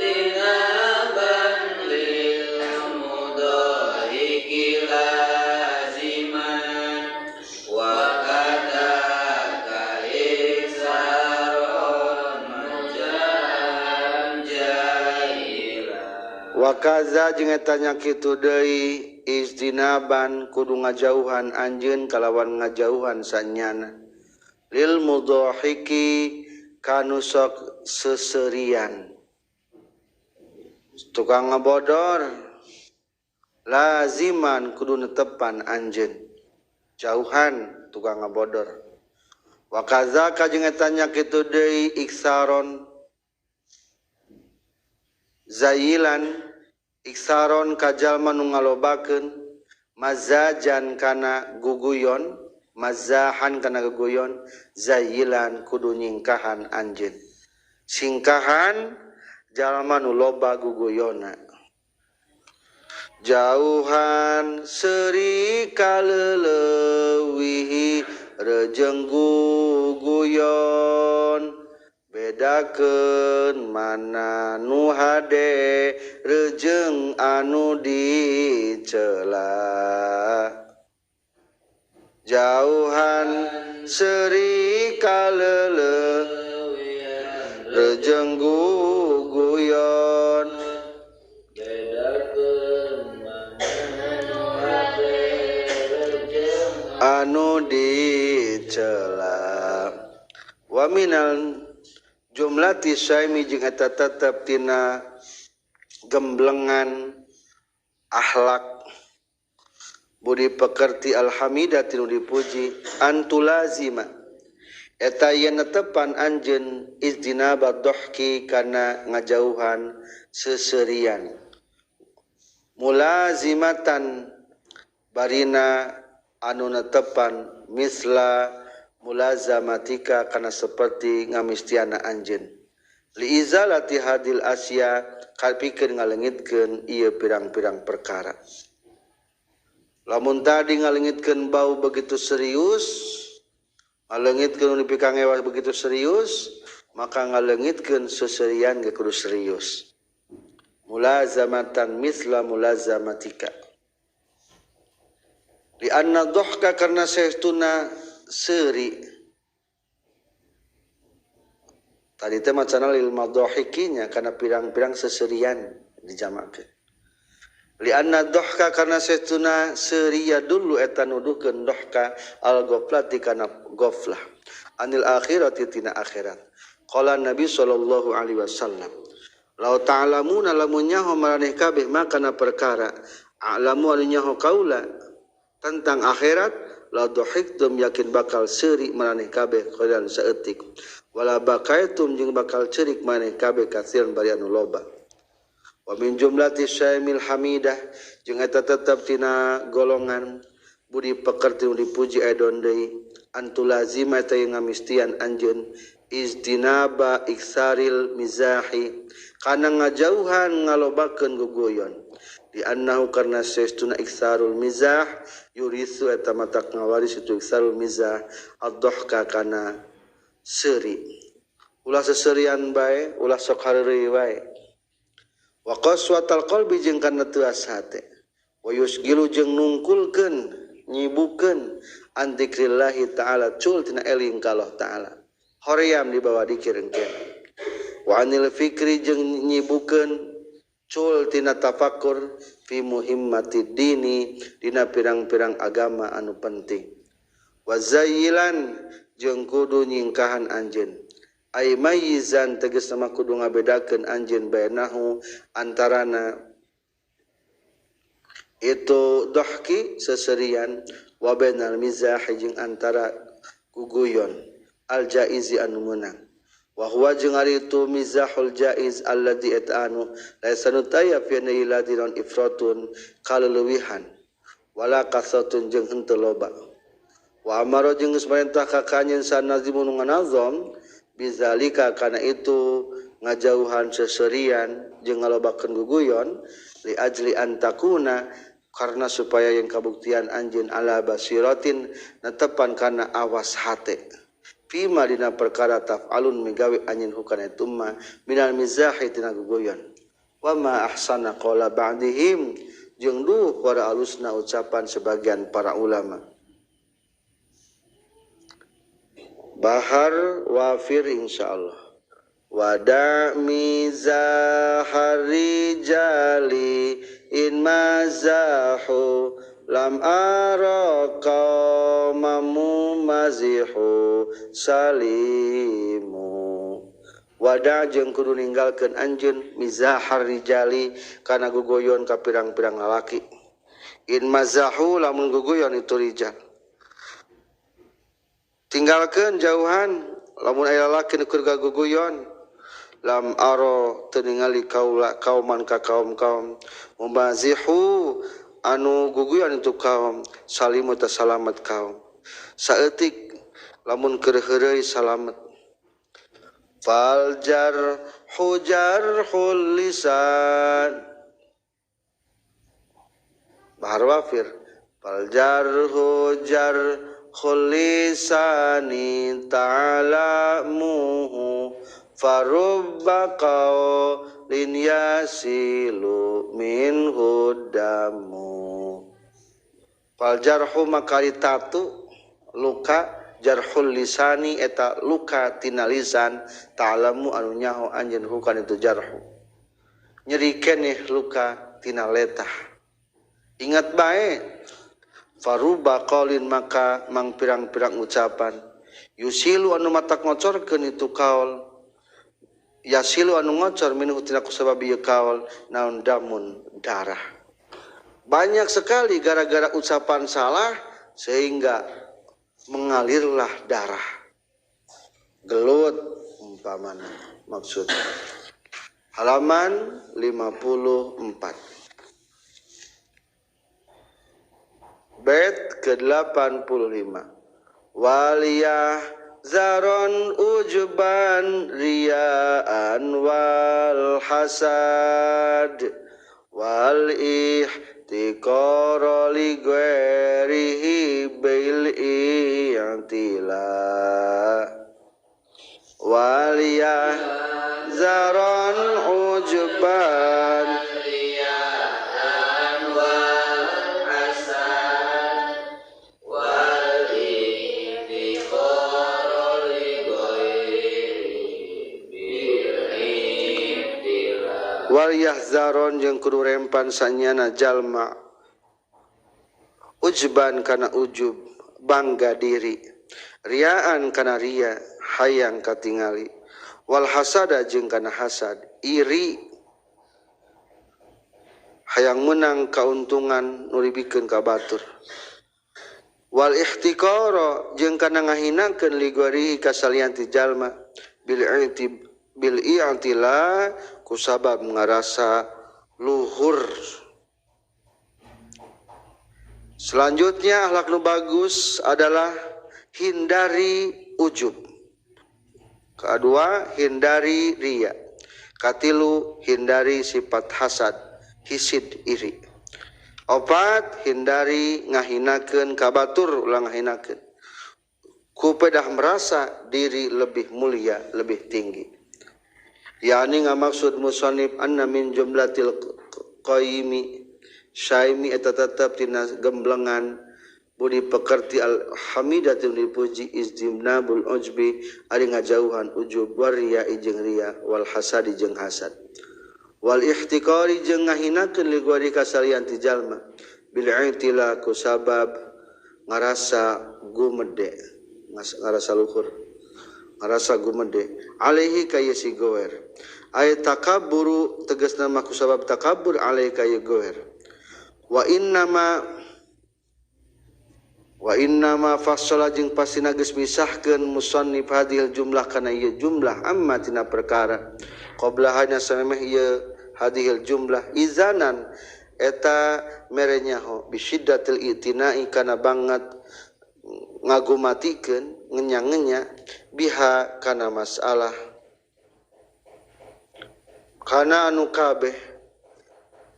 tinaban lil mudahiki laziman wa kaza ka iksaron mazahan zaila wa kaza jeung eta nya kitu deui izdinaban kudu ngajauhan anjeun kalawan ngajauhan sanyana lil mudahiki kanu sok seserian tukang ngabodor laziman kudu netepan anjeun jauhan tukang ngabodor wa kaza ka jeung eta nya kitu deui iksaron zayilan iksaron kajalma nu ngalobakeun mazajan kana guguyon mazahan kana guguyon zayilan kudu nyingkahan anjeun singkahan jalma nu loba guguyona jauhan seuri kaleulewihi rejeng guguyon bedakeun mana nu hade rejeng anu dicela jauhan seuri kalele rejeng guguyon bedakeun mana nu hade rejeng anu dicela wa minal jumlati syaimi jeung eta tetep tina gemblengan akhlak budi pekerti alhamida tinu dipuji antulazima eta yen netepan anjeun izdinaba dohki kana ngajauhan seserian mulazimatan barina anu netepan misla mulazamatika kana seperti ngamistiana anjeun liizalati hadil asya kapikeun ngalengitkeun ieu pirang-pirang perkara. Lamun tadi ngalengitkeun bau begitu serius, ngalengitkeun nu dipikangewas begitu serius, maka ngalengitkeun seserian ge kudu serius. Mulazamatan misla mulazamatika li anna dhahka karna saestuna seuri tadi teh macana lil madhahikinya kana pirang-pirang seserian dijamakeun li anna dhahka karna saestuna seuri ya dulu eta nuduhkeun dhahka al ghaflati kana ghaflah anil akhirati tina akhirat. Qala Nabi sallallahu alaihi wasallam law ta'lamuna lamun nyaho maraneh kabeh makana perkara a'lamu anu nyaho kaula tentang akhirat la dhahiktum yakin bakal seuri maraneh kabeh qalilan saeutik wala bakaitum jeung bakal ceurik maraneh kabeh kasiran bari anu loba. Wa min jumlati syaimil hamidah jeung eta tetep tina golongan budi pekerti nu dipuji edon deui antulazima eta ngamistian anjeun izdinaba iksaril mizahi kana ngajauhan ngalobakeun guguyon di annahu karna saestuna iksarul mizah yurisu eta matak ngawaris itu iksarul mizah ad-dhahka kana seuri ulah seserian bae ulah sok hareureuy bae wa qaswatal qalbi jeung kana teuas hate wa yusgilu jeung nungkulkeun nyibukeun an dzikrillahi ta'ala cul tina eling ka Allah ta'ala hoream dibawa dikir engke wa anil fikri jeung nyibukeun cul tina tafakur fi muhimmati dini dina pirang-pirang agama anu penting wa zayyilan jeung kudu nyingkahan anjeun ay mayyizan tegasna mah kudu ngabedakeun anjeun bainahu antarana itu dhahki seserian wa bainal mizah jeung antara guguyon al jaizi anu meunang wa huwa jeung ari itu mizahul jaiz alladzi etanu laisa nutaya fi iladiron ifratun kaleuwihan Wala kasatun jeung henteu loba. Wa amara jeung geus marentah ka kanyeun sanazimun nganazom bizalika kana itu ngajauhan seserian jeung ngalobakeun guguyon li ajli antakuna karena supaya yang kabuktian anjeun ala basiratin netepan kana awas hate fima dina perkara taf'alun migawe anjeun hukana itu ma minal mizahi tina guguyon wa ma ahsana qala ba'dihim jeung duh para alusna ucapan sebagian para ulama. Bahar wafir insyaallah. Wada mizahari jali in mazahu lam ara qaumamu mazihu salimu. Wada jeung kudu ninggalkeun anjeun mizahar rijali kana guguyon ka pirang-pirang lalaki. In mazahu lamun guguyon itu rijal. Tinggalkeun jauhan lamun aya lalaki nu keur gaguguyon. Lam aro teu ningali kaula kauman ka kaum-kaum mubazihu anu guguyon itu kaum salimu ta salamet kaum. Saeutik lamun keur heureuy salamet. Fal jarhu jarhul lisan. Bahar wafir. Fal jarhu jarhul lisani ta'lamuhu farubba qaulin yasilu minhu damu. Fal jarhu makari tatu luka jarhul lisani eta luka tina lisan ta'lamu anu nyaho anjeun hukan itu jarhu. Nyeri keneh luka tina letah. Ingat bae faruba qaulin maka mang pirang-pirang ucapan yusilu anu matak ngocorkeun itu kaul yasilu anu ngocor minhu tina kusabab ieu kaul naon damun darah. Banyak sekali gara-gara ucapan salah sehingga mengalirlah darah. Gelut umpamana maksudnya. Halaman 54. Bait ke-85. Waliyah zaron ujuban riyaan wal hasad wal ihtiqara li ghairihi bil i'tila. Waliyah zaron ujuban riyaan wal hasad wal ihtiqara li ghairihi bil i'tila. Wal yahzaron jeung kudu rempan sanyana jalma ujban kana ujub bangga diri, riaan kana ria hayang katingali, wal hasada jeung kana hasad iri hayang menang kauntungan nu dibikeun ka batur, wal ihtiqara jeung kana ngahinakeun li ghairihi ka salian ti jalma bil i'tib bil i'tila kusabab ngarasa luhur. Selanjutnya akhlak nu bagus adalah hindari ujub. Kedua, hindari riya. Katilu, hindari sifat hasad, hisid iri. Opat, hindari ngahinakeun ka batur ulah ngahinakeun. Ku pedah merasa diri lebih mulia, lebih tinggi. Yani ngamaksud musannif anna min jumlatil qaimi syaimi eta tetep tina gemblengan budi pekerti al hamidatun dipuji izdimnabul ujbi ari ngajauhan ujub waria jeung ria wal hasadi jeung hasad wal ihtiqari jeung ngahinakeun li gori kasalian ti jalma bil i'tila ku sabab ngarasa gumede ngarasa luhur ngarasa gumede alaihi ka ye si goer ay takabburu tegasna mah ku sabab takabbur alaihi ka ye goer. Wa innama fassala jeung pastina geus misahkeun musannif hadhil jumlah kana ieu jumlah amma tina perkara qablahanya samemeh ieu hadhil jumlah izanan eta mere nyaho bisyiddatil itina'i kana banget ngagumatikeun ngenya-ngenya biha kana masalah kana anu kabeh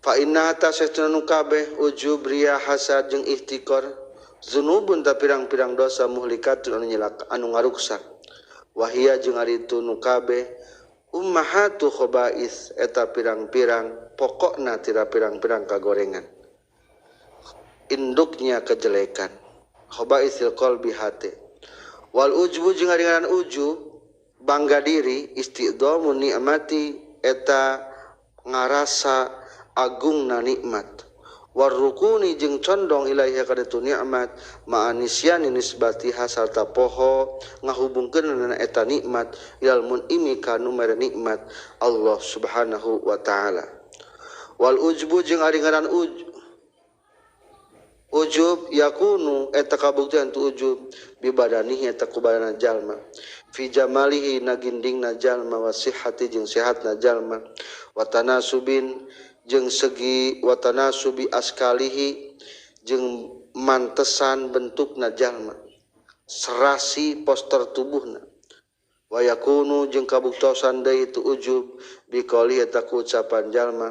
fa inna ta saestuna nu kabeh ujub riya hasad jeung ihtikar zunubun ta pirang-pirang dosa muhlikatun anu nyilak anu ngaruksak wahia jeung ari itu nu kabeh ummahatu khaba'is eta pirang-pirang pokokna tira pirang-pirang kagorengan induknya kejelekan khabaisil qalbi hate wal ujbu jeung ari ngaran ujub bangga diri istidhamu nikmati eta ngarasa agungna nikmat warrukuni jeung condong ilaiha kana tu nikmat ma'anisyani nisbatiha sarta poho ngahubungkeun eta nikmat ilal mun'imi ka nu mere nikmat Allah Subhanahu wa taala wal ujbu jeung ari ngaran ujub yakunu eta kabuktian tu ujub bibadanihi eta ku badana jalma fi jamalihi na gindingna jalma wa sihhati jeung sehatna jalma wa tanasubin jeung segi watanasubi askalihi jeung mantesan bentukna jalma serasi poster tubuhna wa yakunu jeung kabuktosan deui itu ujub biqali eta ku ucapan jalma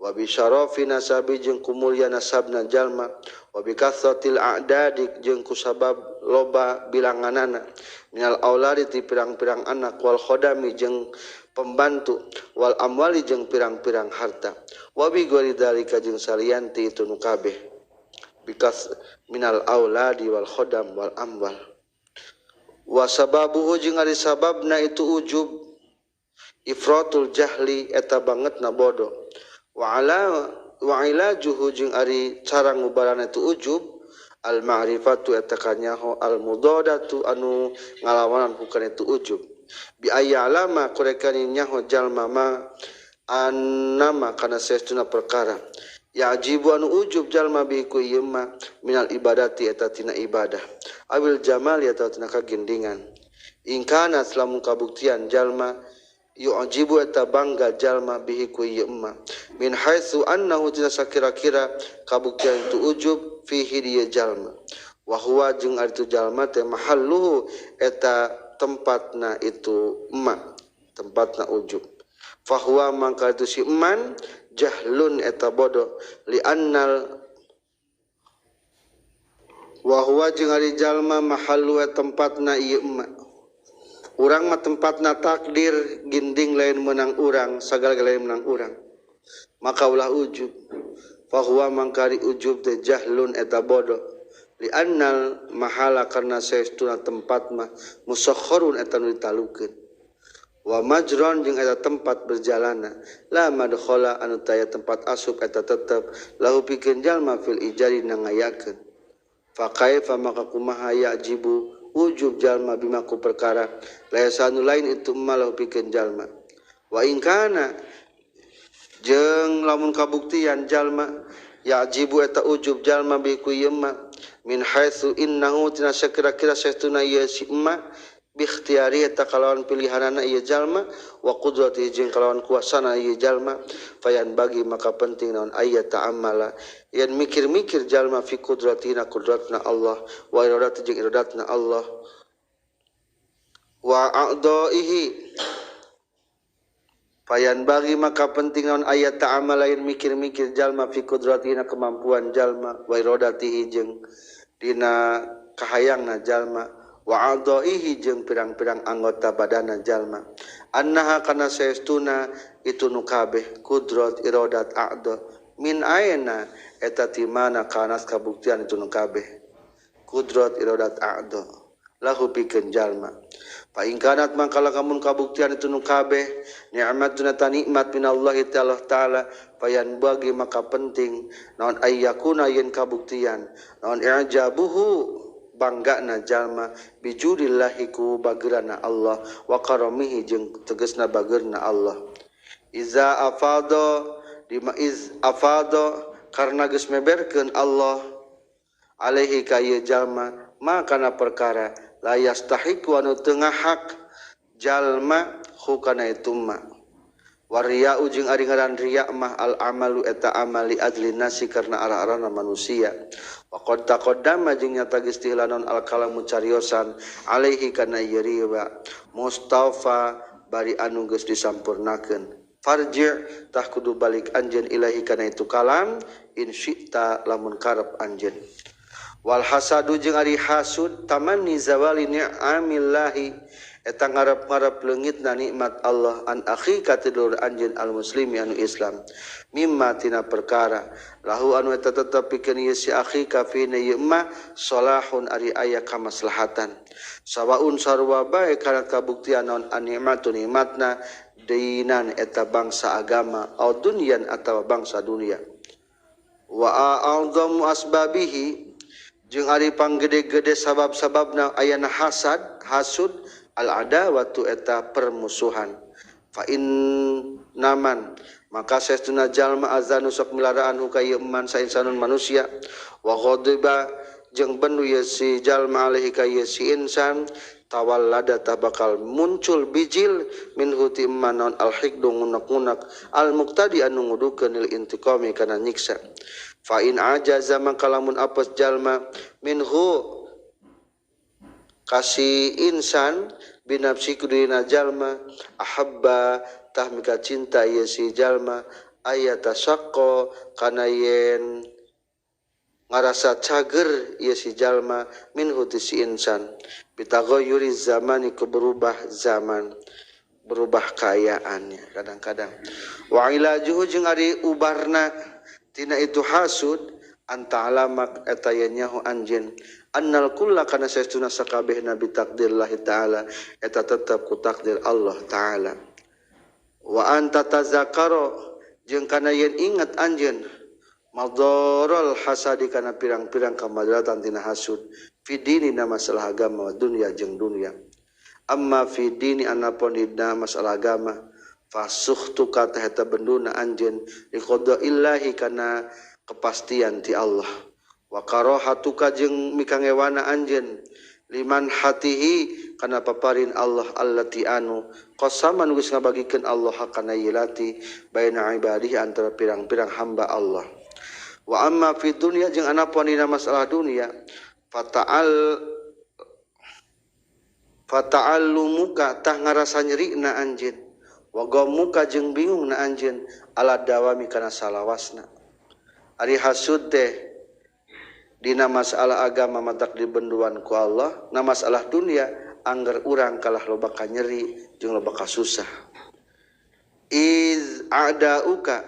wa bi syarafi nasabi jeung kumulya nasabna jalma wa bi kathratil a'dadi jeung kusabab loba bilanganana minal auladi ti pirang-pirang anak wal khodami jeung pembantu wal amwali jeung pirang-pirang harta wa bi ghairi dzalika jeung salianti itu nu kabeh bikas minal auladi wal khodam wal amwal wa sababuhu jeung ari sababna itu ujub ifratul jahli eta bangetna bodoh wa ala wa ilajuhu jeung ari cara ngubaran itu ujub al ma'rifatu eta kanyaho al mudadatu anu ngalawanan hukana itu ujub bi ayyalama kurekani nyaho jalma ma annama kana saestuna perkara yajibu anu ujub jalma bi ku ieu ma minal ibadati eta tina ibadah awil jamal eta tina kagindingan ingkana lamun kabuktian jalma yu'jibu eta bangga jalma bihi ku ieu ma min haitsu annahu tina sakira-kira kabuktian itu ujub fihi dieu jalma wa huwa jeung ari tu jalma teh mahalluhu eta tempatna itu emak tempatna ujub fahuwa mangka itu si eman jahlun eta bodoh li annal wa huwa jeung ari jalma mahallu tempatna ieu emak urang mah tempatna takdir ginding lain menang urang sagala-galana menang urang maka ulah ujub fahuwa mangka ari ujub teh jahlun eta bodoh li annal mahala karena saestuna tempat mah musakharun eta nu ditalukeun wa majron jeung eta tempat berjalana la madkhala anu taya tempat asup eta tetep lahu pikeun jalma fil ijari na ngayakeun fa kaifa maka kumaha yajibu ujub jalma bima ku perkara laisa anu lain itu malahu pikeun jalma wa in kana jeung lamun kabuktian jalma yajibu eta ujub jalma bi ku ieu mah min haitsu innahu tina sakira-kira saestuna ieu si emma bi ikhtiyari eta kalawan pilihanana ieu jalma wa qudrati jeung kalawan kuasana ieu jalma fayan bagi maka penting naon ayat ta'ammala yen mikir-mikir jalma fi qudratina qudratna Allah wa iradati jeung iradatna Allah wa a'daihi fayan bagi maka penting naon ayat ta'ammala yen mikir-mikir jalma fi qudratina kemampuan jalma wa iradatihi jeung dina kahayangna jalma wa a'daihi jeung pirang-pirang anggota badana jalma annaha kana saestuna itu nu kabeh kudrat iradat a'dha min aina eta ti mana kana kabuktian itu nu kabeh kudrat iradat a'dha lahu pikeun jalma fa in kanat mangkala kamun kabuktian itu nu kabeh ni'matuna ta nikmat minallahi ta'ala ta'ala fayan bagi maka penting naon ayyakuna yen kabuktian naon i'jabuhu banggana jalma bijudillahi ku bagerana Allah wa karamihi jeung tegasna bagerna Allah iza afado dima iz afado karena geus meberkeun Allah alaihi ka ieu jalma maka perkara la yastahiqu anu teu ngahak jalma hukana itu ma Waria ujung ari ngaran riya mah al amalu eta amali ajli nasi karena arah-arahna manusia. Wa qad taqaddama jeung nyata geus dilanon al kalamu cariosan alaihi kana ieu riya Mustafa bari anu geus disampurnakeun. Farji' tah kudu balik anjeun ilahi kana itu kalam in syi'ta lamun karep anjeun. Wal hasadu jeung ari hasud tamanni zawali ni'amillahi eta ngarep-ngarep leungitna nikmat Allah an akhi ka tidulur anjeun al muslimi anu Islam mimma tina perkara lahu anu eta tetep pikeun ieu si akhi ka fina ieu mah salahun ari aya kamaslahatan sawaun sarua bae kana kabuktian naon anikmatu nikmatna dinan eta bangsa agama au dunyan atawa bangsa dunia wa a'dhamu asbabihi jeung ari panggede-gede sabab-sababna ayana hasad hasud al adawatu eta permusuhan fa in naman maka saestuna jalma azanu sok milaraan ka ieu man sainsanun manusia wa ghadiba jeung bendu ieu si jalma alaihi ka ieu si insan tawallada bakal muncul bijil minhu ti manon al hikdu ngunak-ngunak al muqtadi anu ngudukeun lil intiqami kana nyiksa fa in ajaza maka lamun apes jalma minhu kasih insan binafsi kudina jalma ahabba tah mika cinta ieu si jalma ayata saqqa kana yen ngarasa cager ieu si jalma minhu ti si insan bitaghayyuri zamani ku berubah zaman berubah kaayaannya kadang-kadang wa ilajuhu jeung ari ubarna tina itu hasud anta alamak eta yen nyaho anjeun annal kulla kana saestuna sakabehna bi takdirlah ta'ala eta tetep ku takdir Allah ta'ala wa anta tazakaro jeung kana yen ingat anjeun madharul hasadi kana pirang-pirang kamadaratan tina hasud fi dini na masalah agama wa dunya jeung dunya amma fi dini anapun dina masalah agama fasukhtuka tah eta benduna anjeun liqada'illahi kana kepastian ti Allah wa karahatuka jeung mikangewana anjeun liman hatihi kana paparin Allah allati anu qasaman geus ngabagikeun Allah kana yilati baina ibadihi antara pirang-pirang hamba Allah wa amma fi dunya jeung anapun dina masalah dunia fata'allumuka tah ngarasa nyerina anjeun wa gamuka jeung bingungna anjeun ala dawami kana salawasna ari hasud teh dina masalah agama matak dibenduan ku Allah na masalah dunia angger urang kalah loba ka nyeri jeung loba ka susah iz a'dauka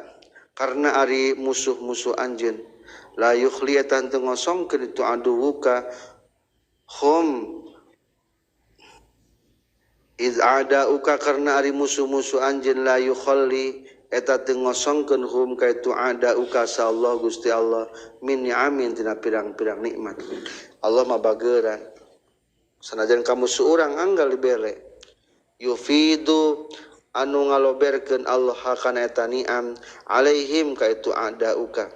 karena ari musuh-musuh anjeun la yukhliyatan teu ngosongkeun itu aduwuka hum iz a'dauka karena ari musuh-musuh anjeun la yukhalli eta teu ngosongkeun hum ka itu a'dauka sa Allah Gusti Allah min ni'amin tina pirang-pirang nikmat Allah mah bageuran sanajan kamu seurang anggal dibere yufidu anu ngaloberkeun Allah kana eta ni'am alaihim ka itu a'dauka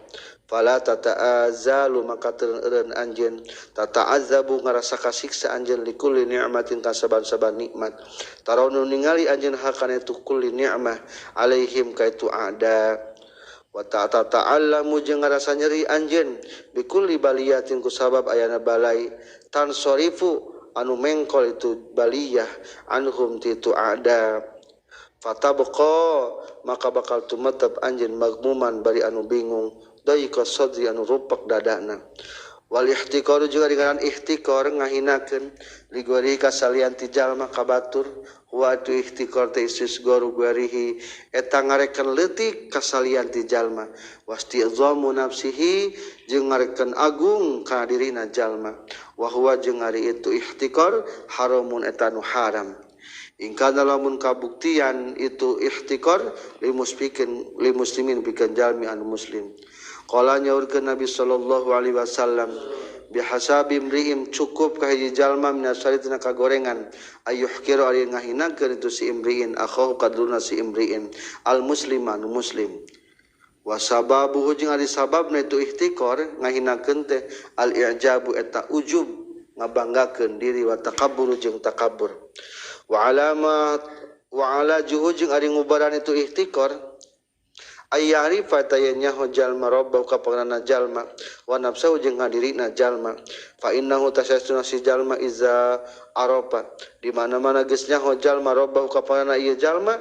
fala tata'azalu maka teu anjeun tata'azzabu ngarasa kasiksa anjeun likulli ni'matin ka saban-saban nikmat tarawnu ningali anjeun hakana itu kulli ni'mah alaihim ka itu ada wa ta'allamu jeung ngarasa nyeri anjeun bikulli baliyatin ku sabab ayana balai tansorifu anu mengkol itu baliyah anhum ti itu ada fatabqa maka bakal tumetep anjeun magmuman bari anu bingung daika sadri anu rupak dadana wal ihtiqaru juga dengan ihtiqar ngahinakeun ligori kasalian ti jalma ka batur wa tu ihtiqar teh istisgaru guarihi eta ngarekan leutik kasalian ti jalma wasti'zamu nafsihi jeung ngarekan agung kana dirina jalma wa huwa jeung ari itu ihtiqar haramun eta nu haram ingkana lamun kabuktian itu ihtiqar limusbikin limuslimin pikeun jalmi anu muslim qala nyaurkeun Nabi sallallahu alaihi wasallam bihasabi imri'in cukup ka hiji jalma minasari tina kagorengan ayuhkiru ari ngahinakeun itu si imri'in akhahu kaduluna si imri'in al musliman muslim wa sababuhu jeung ari sababna itu ihtiqar ngahinakeun teh al i'jabu eta ujub ngabanggakeun diri wa takabbur jeung takabbur wa alamat Wa ala juhu jeung ari ngubaran itu ihtikor ayyarifa tayanyahu jalma rabbahu ka pangeranna jalma wa nafsahu jeung ngadirina jalma fa innahu tasastuna si jalma iza arafa di mana-mana geus nyaho jalma rabbahu ka pangeranna ieu jalma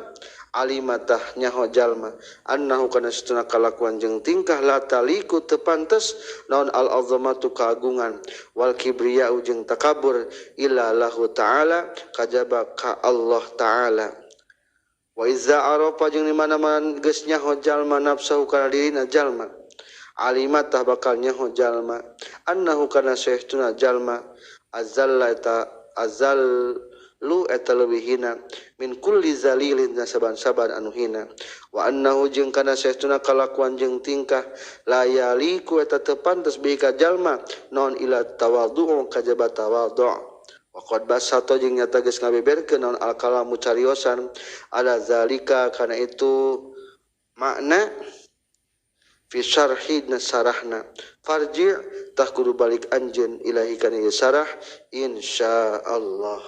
alimatah nyaho jalma annahu kana satuna kalakuan jeung tingkah la taliku teu pantes naon al azamatu kagungan wal kibriyau jeung takabur illa lahu ta'ala kajaba ka Allah ta'ala. Wa iza arafa jeung di mana-mana geus nyaho jalma nafsahu kana dirina jalma alimatah bakal nyaho jalma annahu kana saestuna jalma azalla eta azal lu eta leuwih hina min kulli zalilin saban-saban anu hina wa annahu jeung kana saestuna kalakuan jeung tingkah la yaliku eta teu pantes bi ka jalma non ila tawadhu kajaba tawadhu. Waqad basato jeung nyata geus ngabeberkeun naon al-kalamu cariosan ala zalika kana itu makna fi syarhi nasarahna farji' tah kudu balik anjeun ilahi kana ieu sarah insyaallah.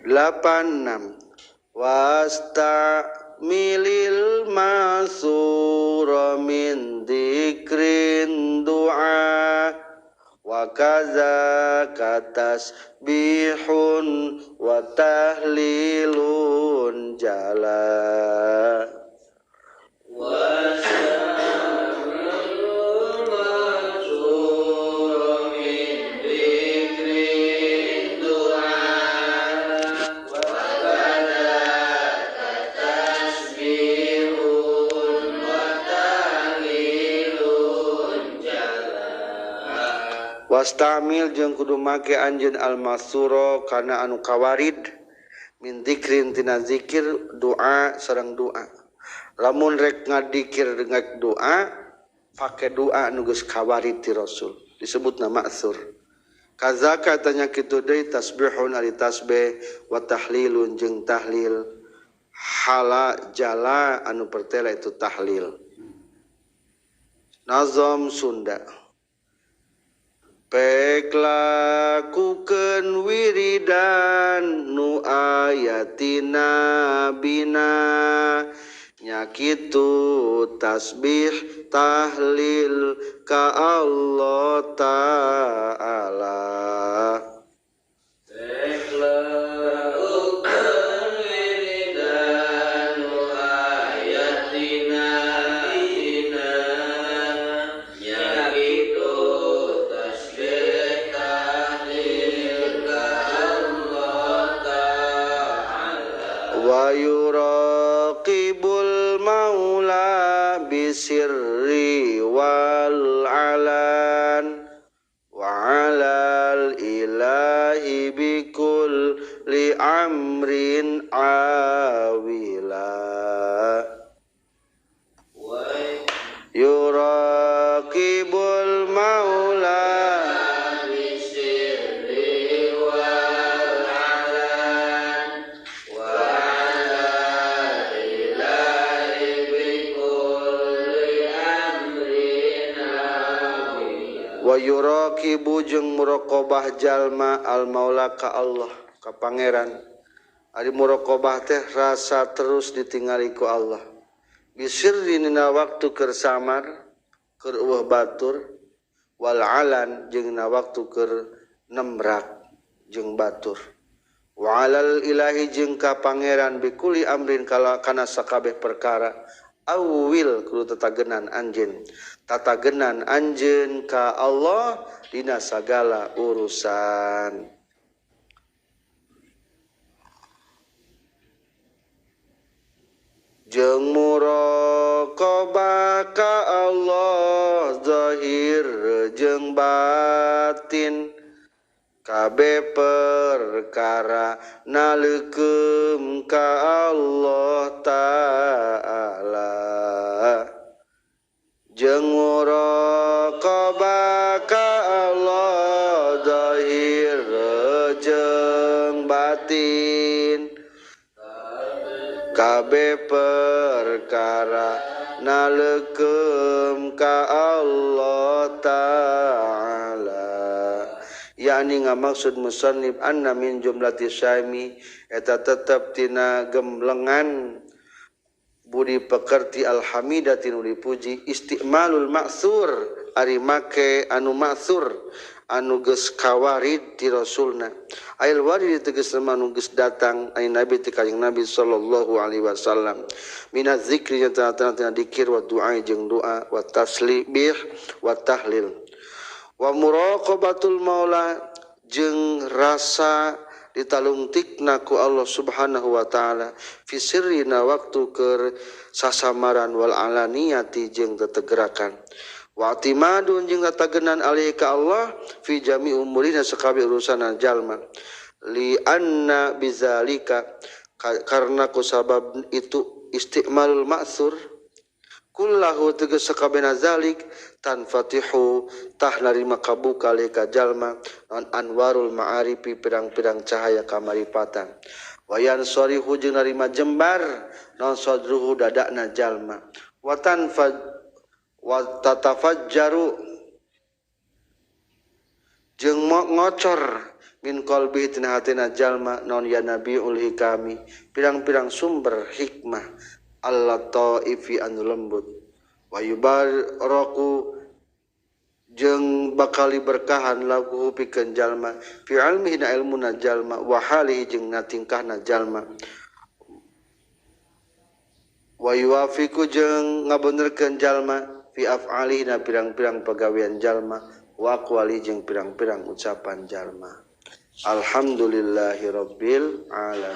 86 wasta milil masura min dzikrin du'a wa kaza katasbihun wa tahlilun jala wastamil jeung kudu make anjeun al-masuro kana anu kawarid min dzikrin tina zikir doa sareng doa. Lamun rek ngadikir rek doa pake doa nu geus kawarid ti Rasul disebutna ma'tsur. Kazaka tanya kitu deui tasbihun ari tasbih wa tahlilun jeung tahlil hala jala anu pertela itu tahlil. Nazam Sunda pek lakukeun wiridan nu ayatina bina nya kitu tasbih tahlil ka Allah ta'ala. Pek lakukeun wiridan nu ayatina bina nya kitu wa yuraqibul maula bisirri wal alan wa alal ilahi bikulli amrin awila yuraqibul maula wa yuraqibu jeung muraqabah jalma al maula ka Allah ka pangeran. Ari muraqabah teh rasa terus ditingali ku Allah bisirri dina waktu keur samar keur eueuh batur wal alan jeung dina waktu keur nemrak jeung batur wa alal ilahi jeung ka pangeran bikuli amrin kala kana sakabeh perkara awil kudu tatagenan anjeun tatagenan anjeun ka Allah dina sagala urusan. Jeung muraqabah ka Allah zahir jeung batin kabeh perkara naleukeum ka Allah ta'ala. Jeung muraqabah ka Allah zahir jeung batin kabeh perkara naleukeum ka Allah ta'ala. Yakni ngamaksud musannif anna min jumlati syami eta tetep tina gemblengan budi pekerti alhamidati nu dipuji istimalul maksur ari make anu maksur anu geus kawarid ti rasulna ail warid tegasna anu geus datang ai nabi ti kanjing nabi sallallahu alaihi wasallam minaz zikri nya tina dikir wa du'a jeung doa wa taslibih wa tahlil wa muraqabatul maula jeung rasa ditalungtikna ku Allah Subhanahu wa taala fi sirrina waktu keur sasamaran wal alaniyati jeung tetegerakan wa timadun jeung tatagenan alaihi ka Allah fi jami umurina sakabeh urusan jalma li anna bizalika karena ku sabab itu istimalul ma'tsur kullahu tegas sakabehna zalik tanfatihu tah narima kabuka leka jalma non anwarul ma'arifi pirang-pirang cahaya kamaripatan wayan sorihu jeung narima jembar non sadruhu dadakna jalma watan wa tatafajjaru jeung ngocor min qalbi tina hatina jalma non ya nabiul hikami pirang-pirang sumber hikmah Allah ta'ifi anu lembut wa yubaraku jeung bakal berkahan lagu pikeun jalma fi ilmihi na ilmuna jalma wa halihi jeung na tingkahna jalma wa yuwafiqu jeung ngabenerkeun jalma fi af'alihi na pirang-pirang pagawean jalma wa aqwali jeung pirang-pirang ucapan jalma. Alhamdulillahirabbil alamin.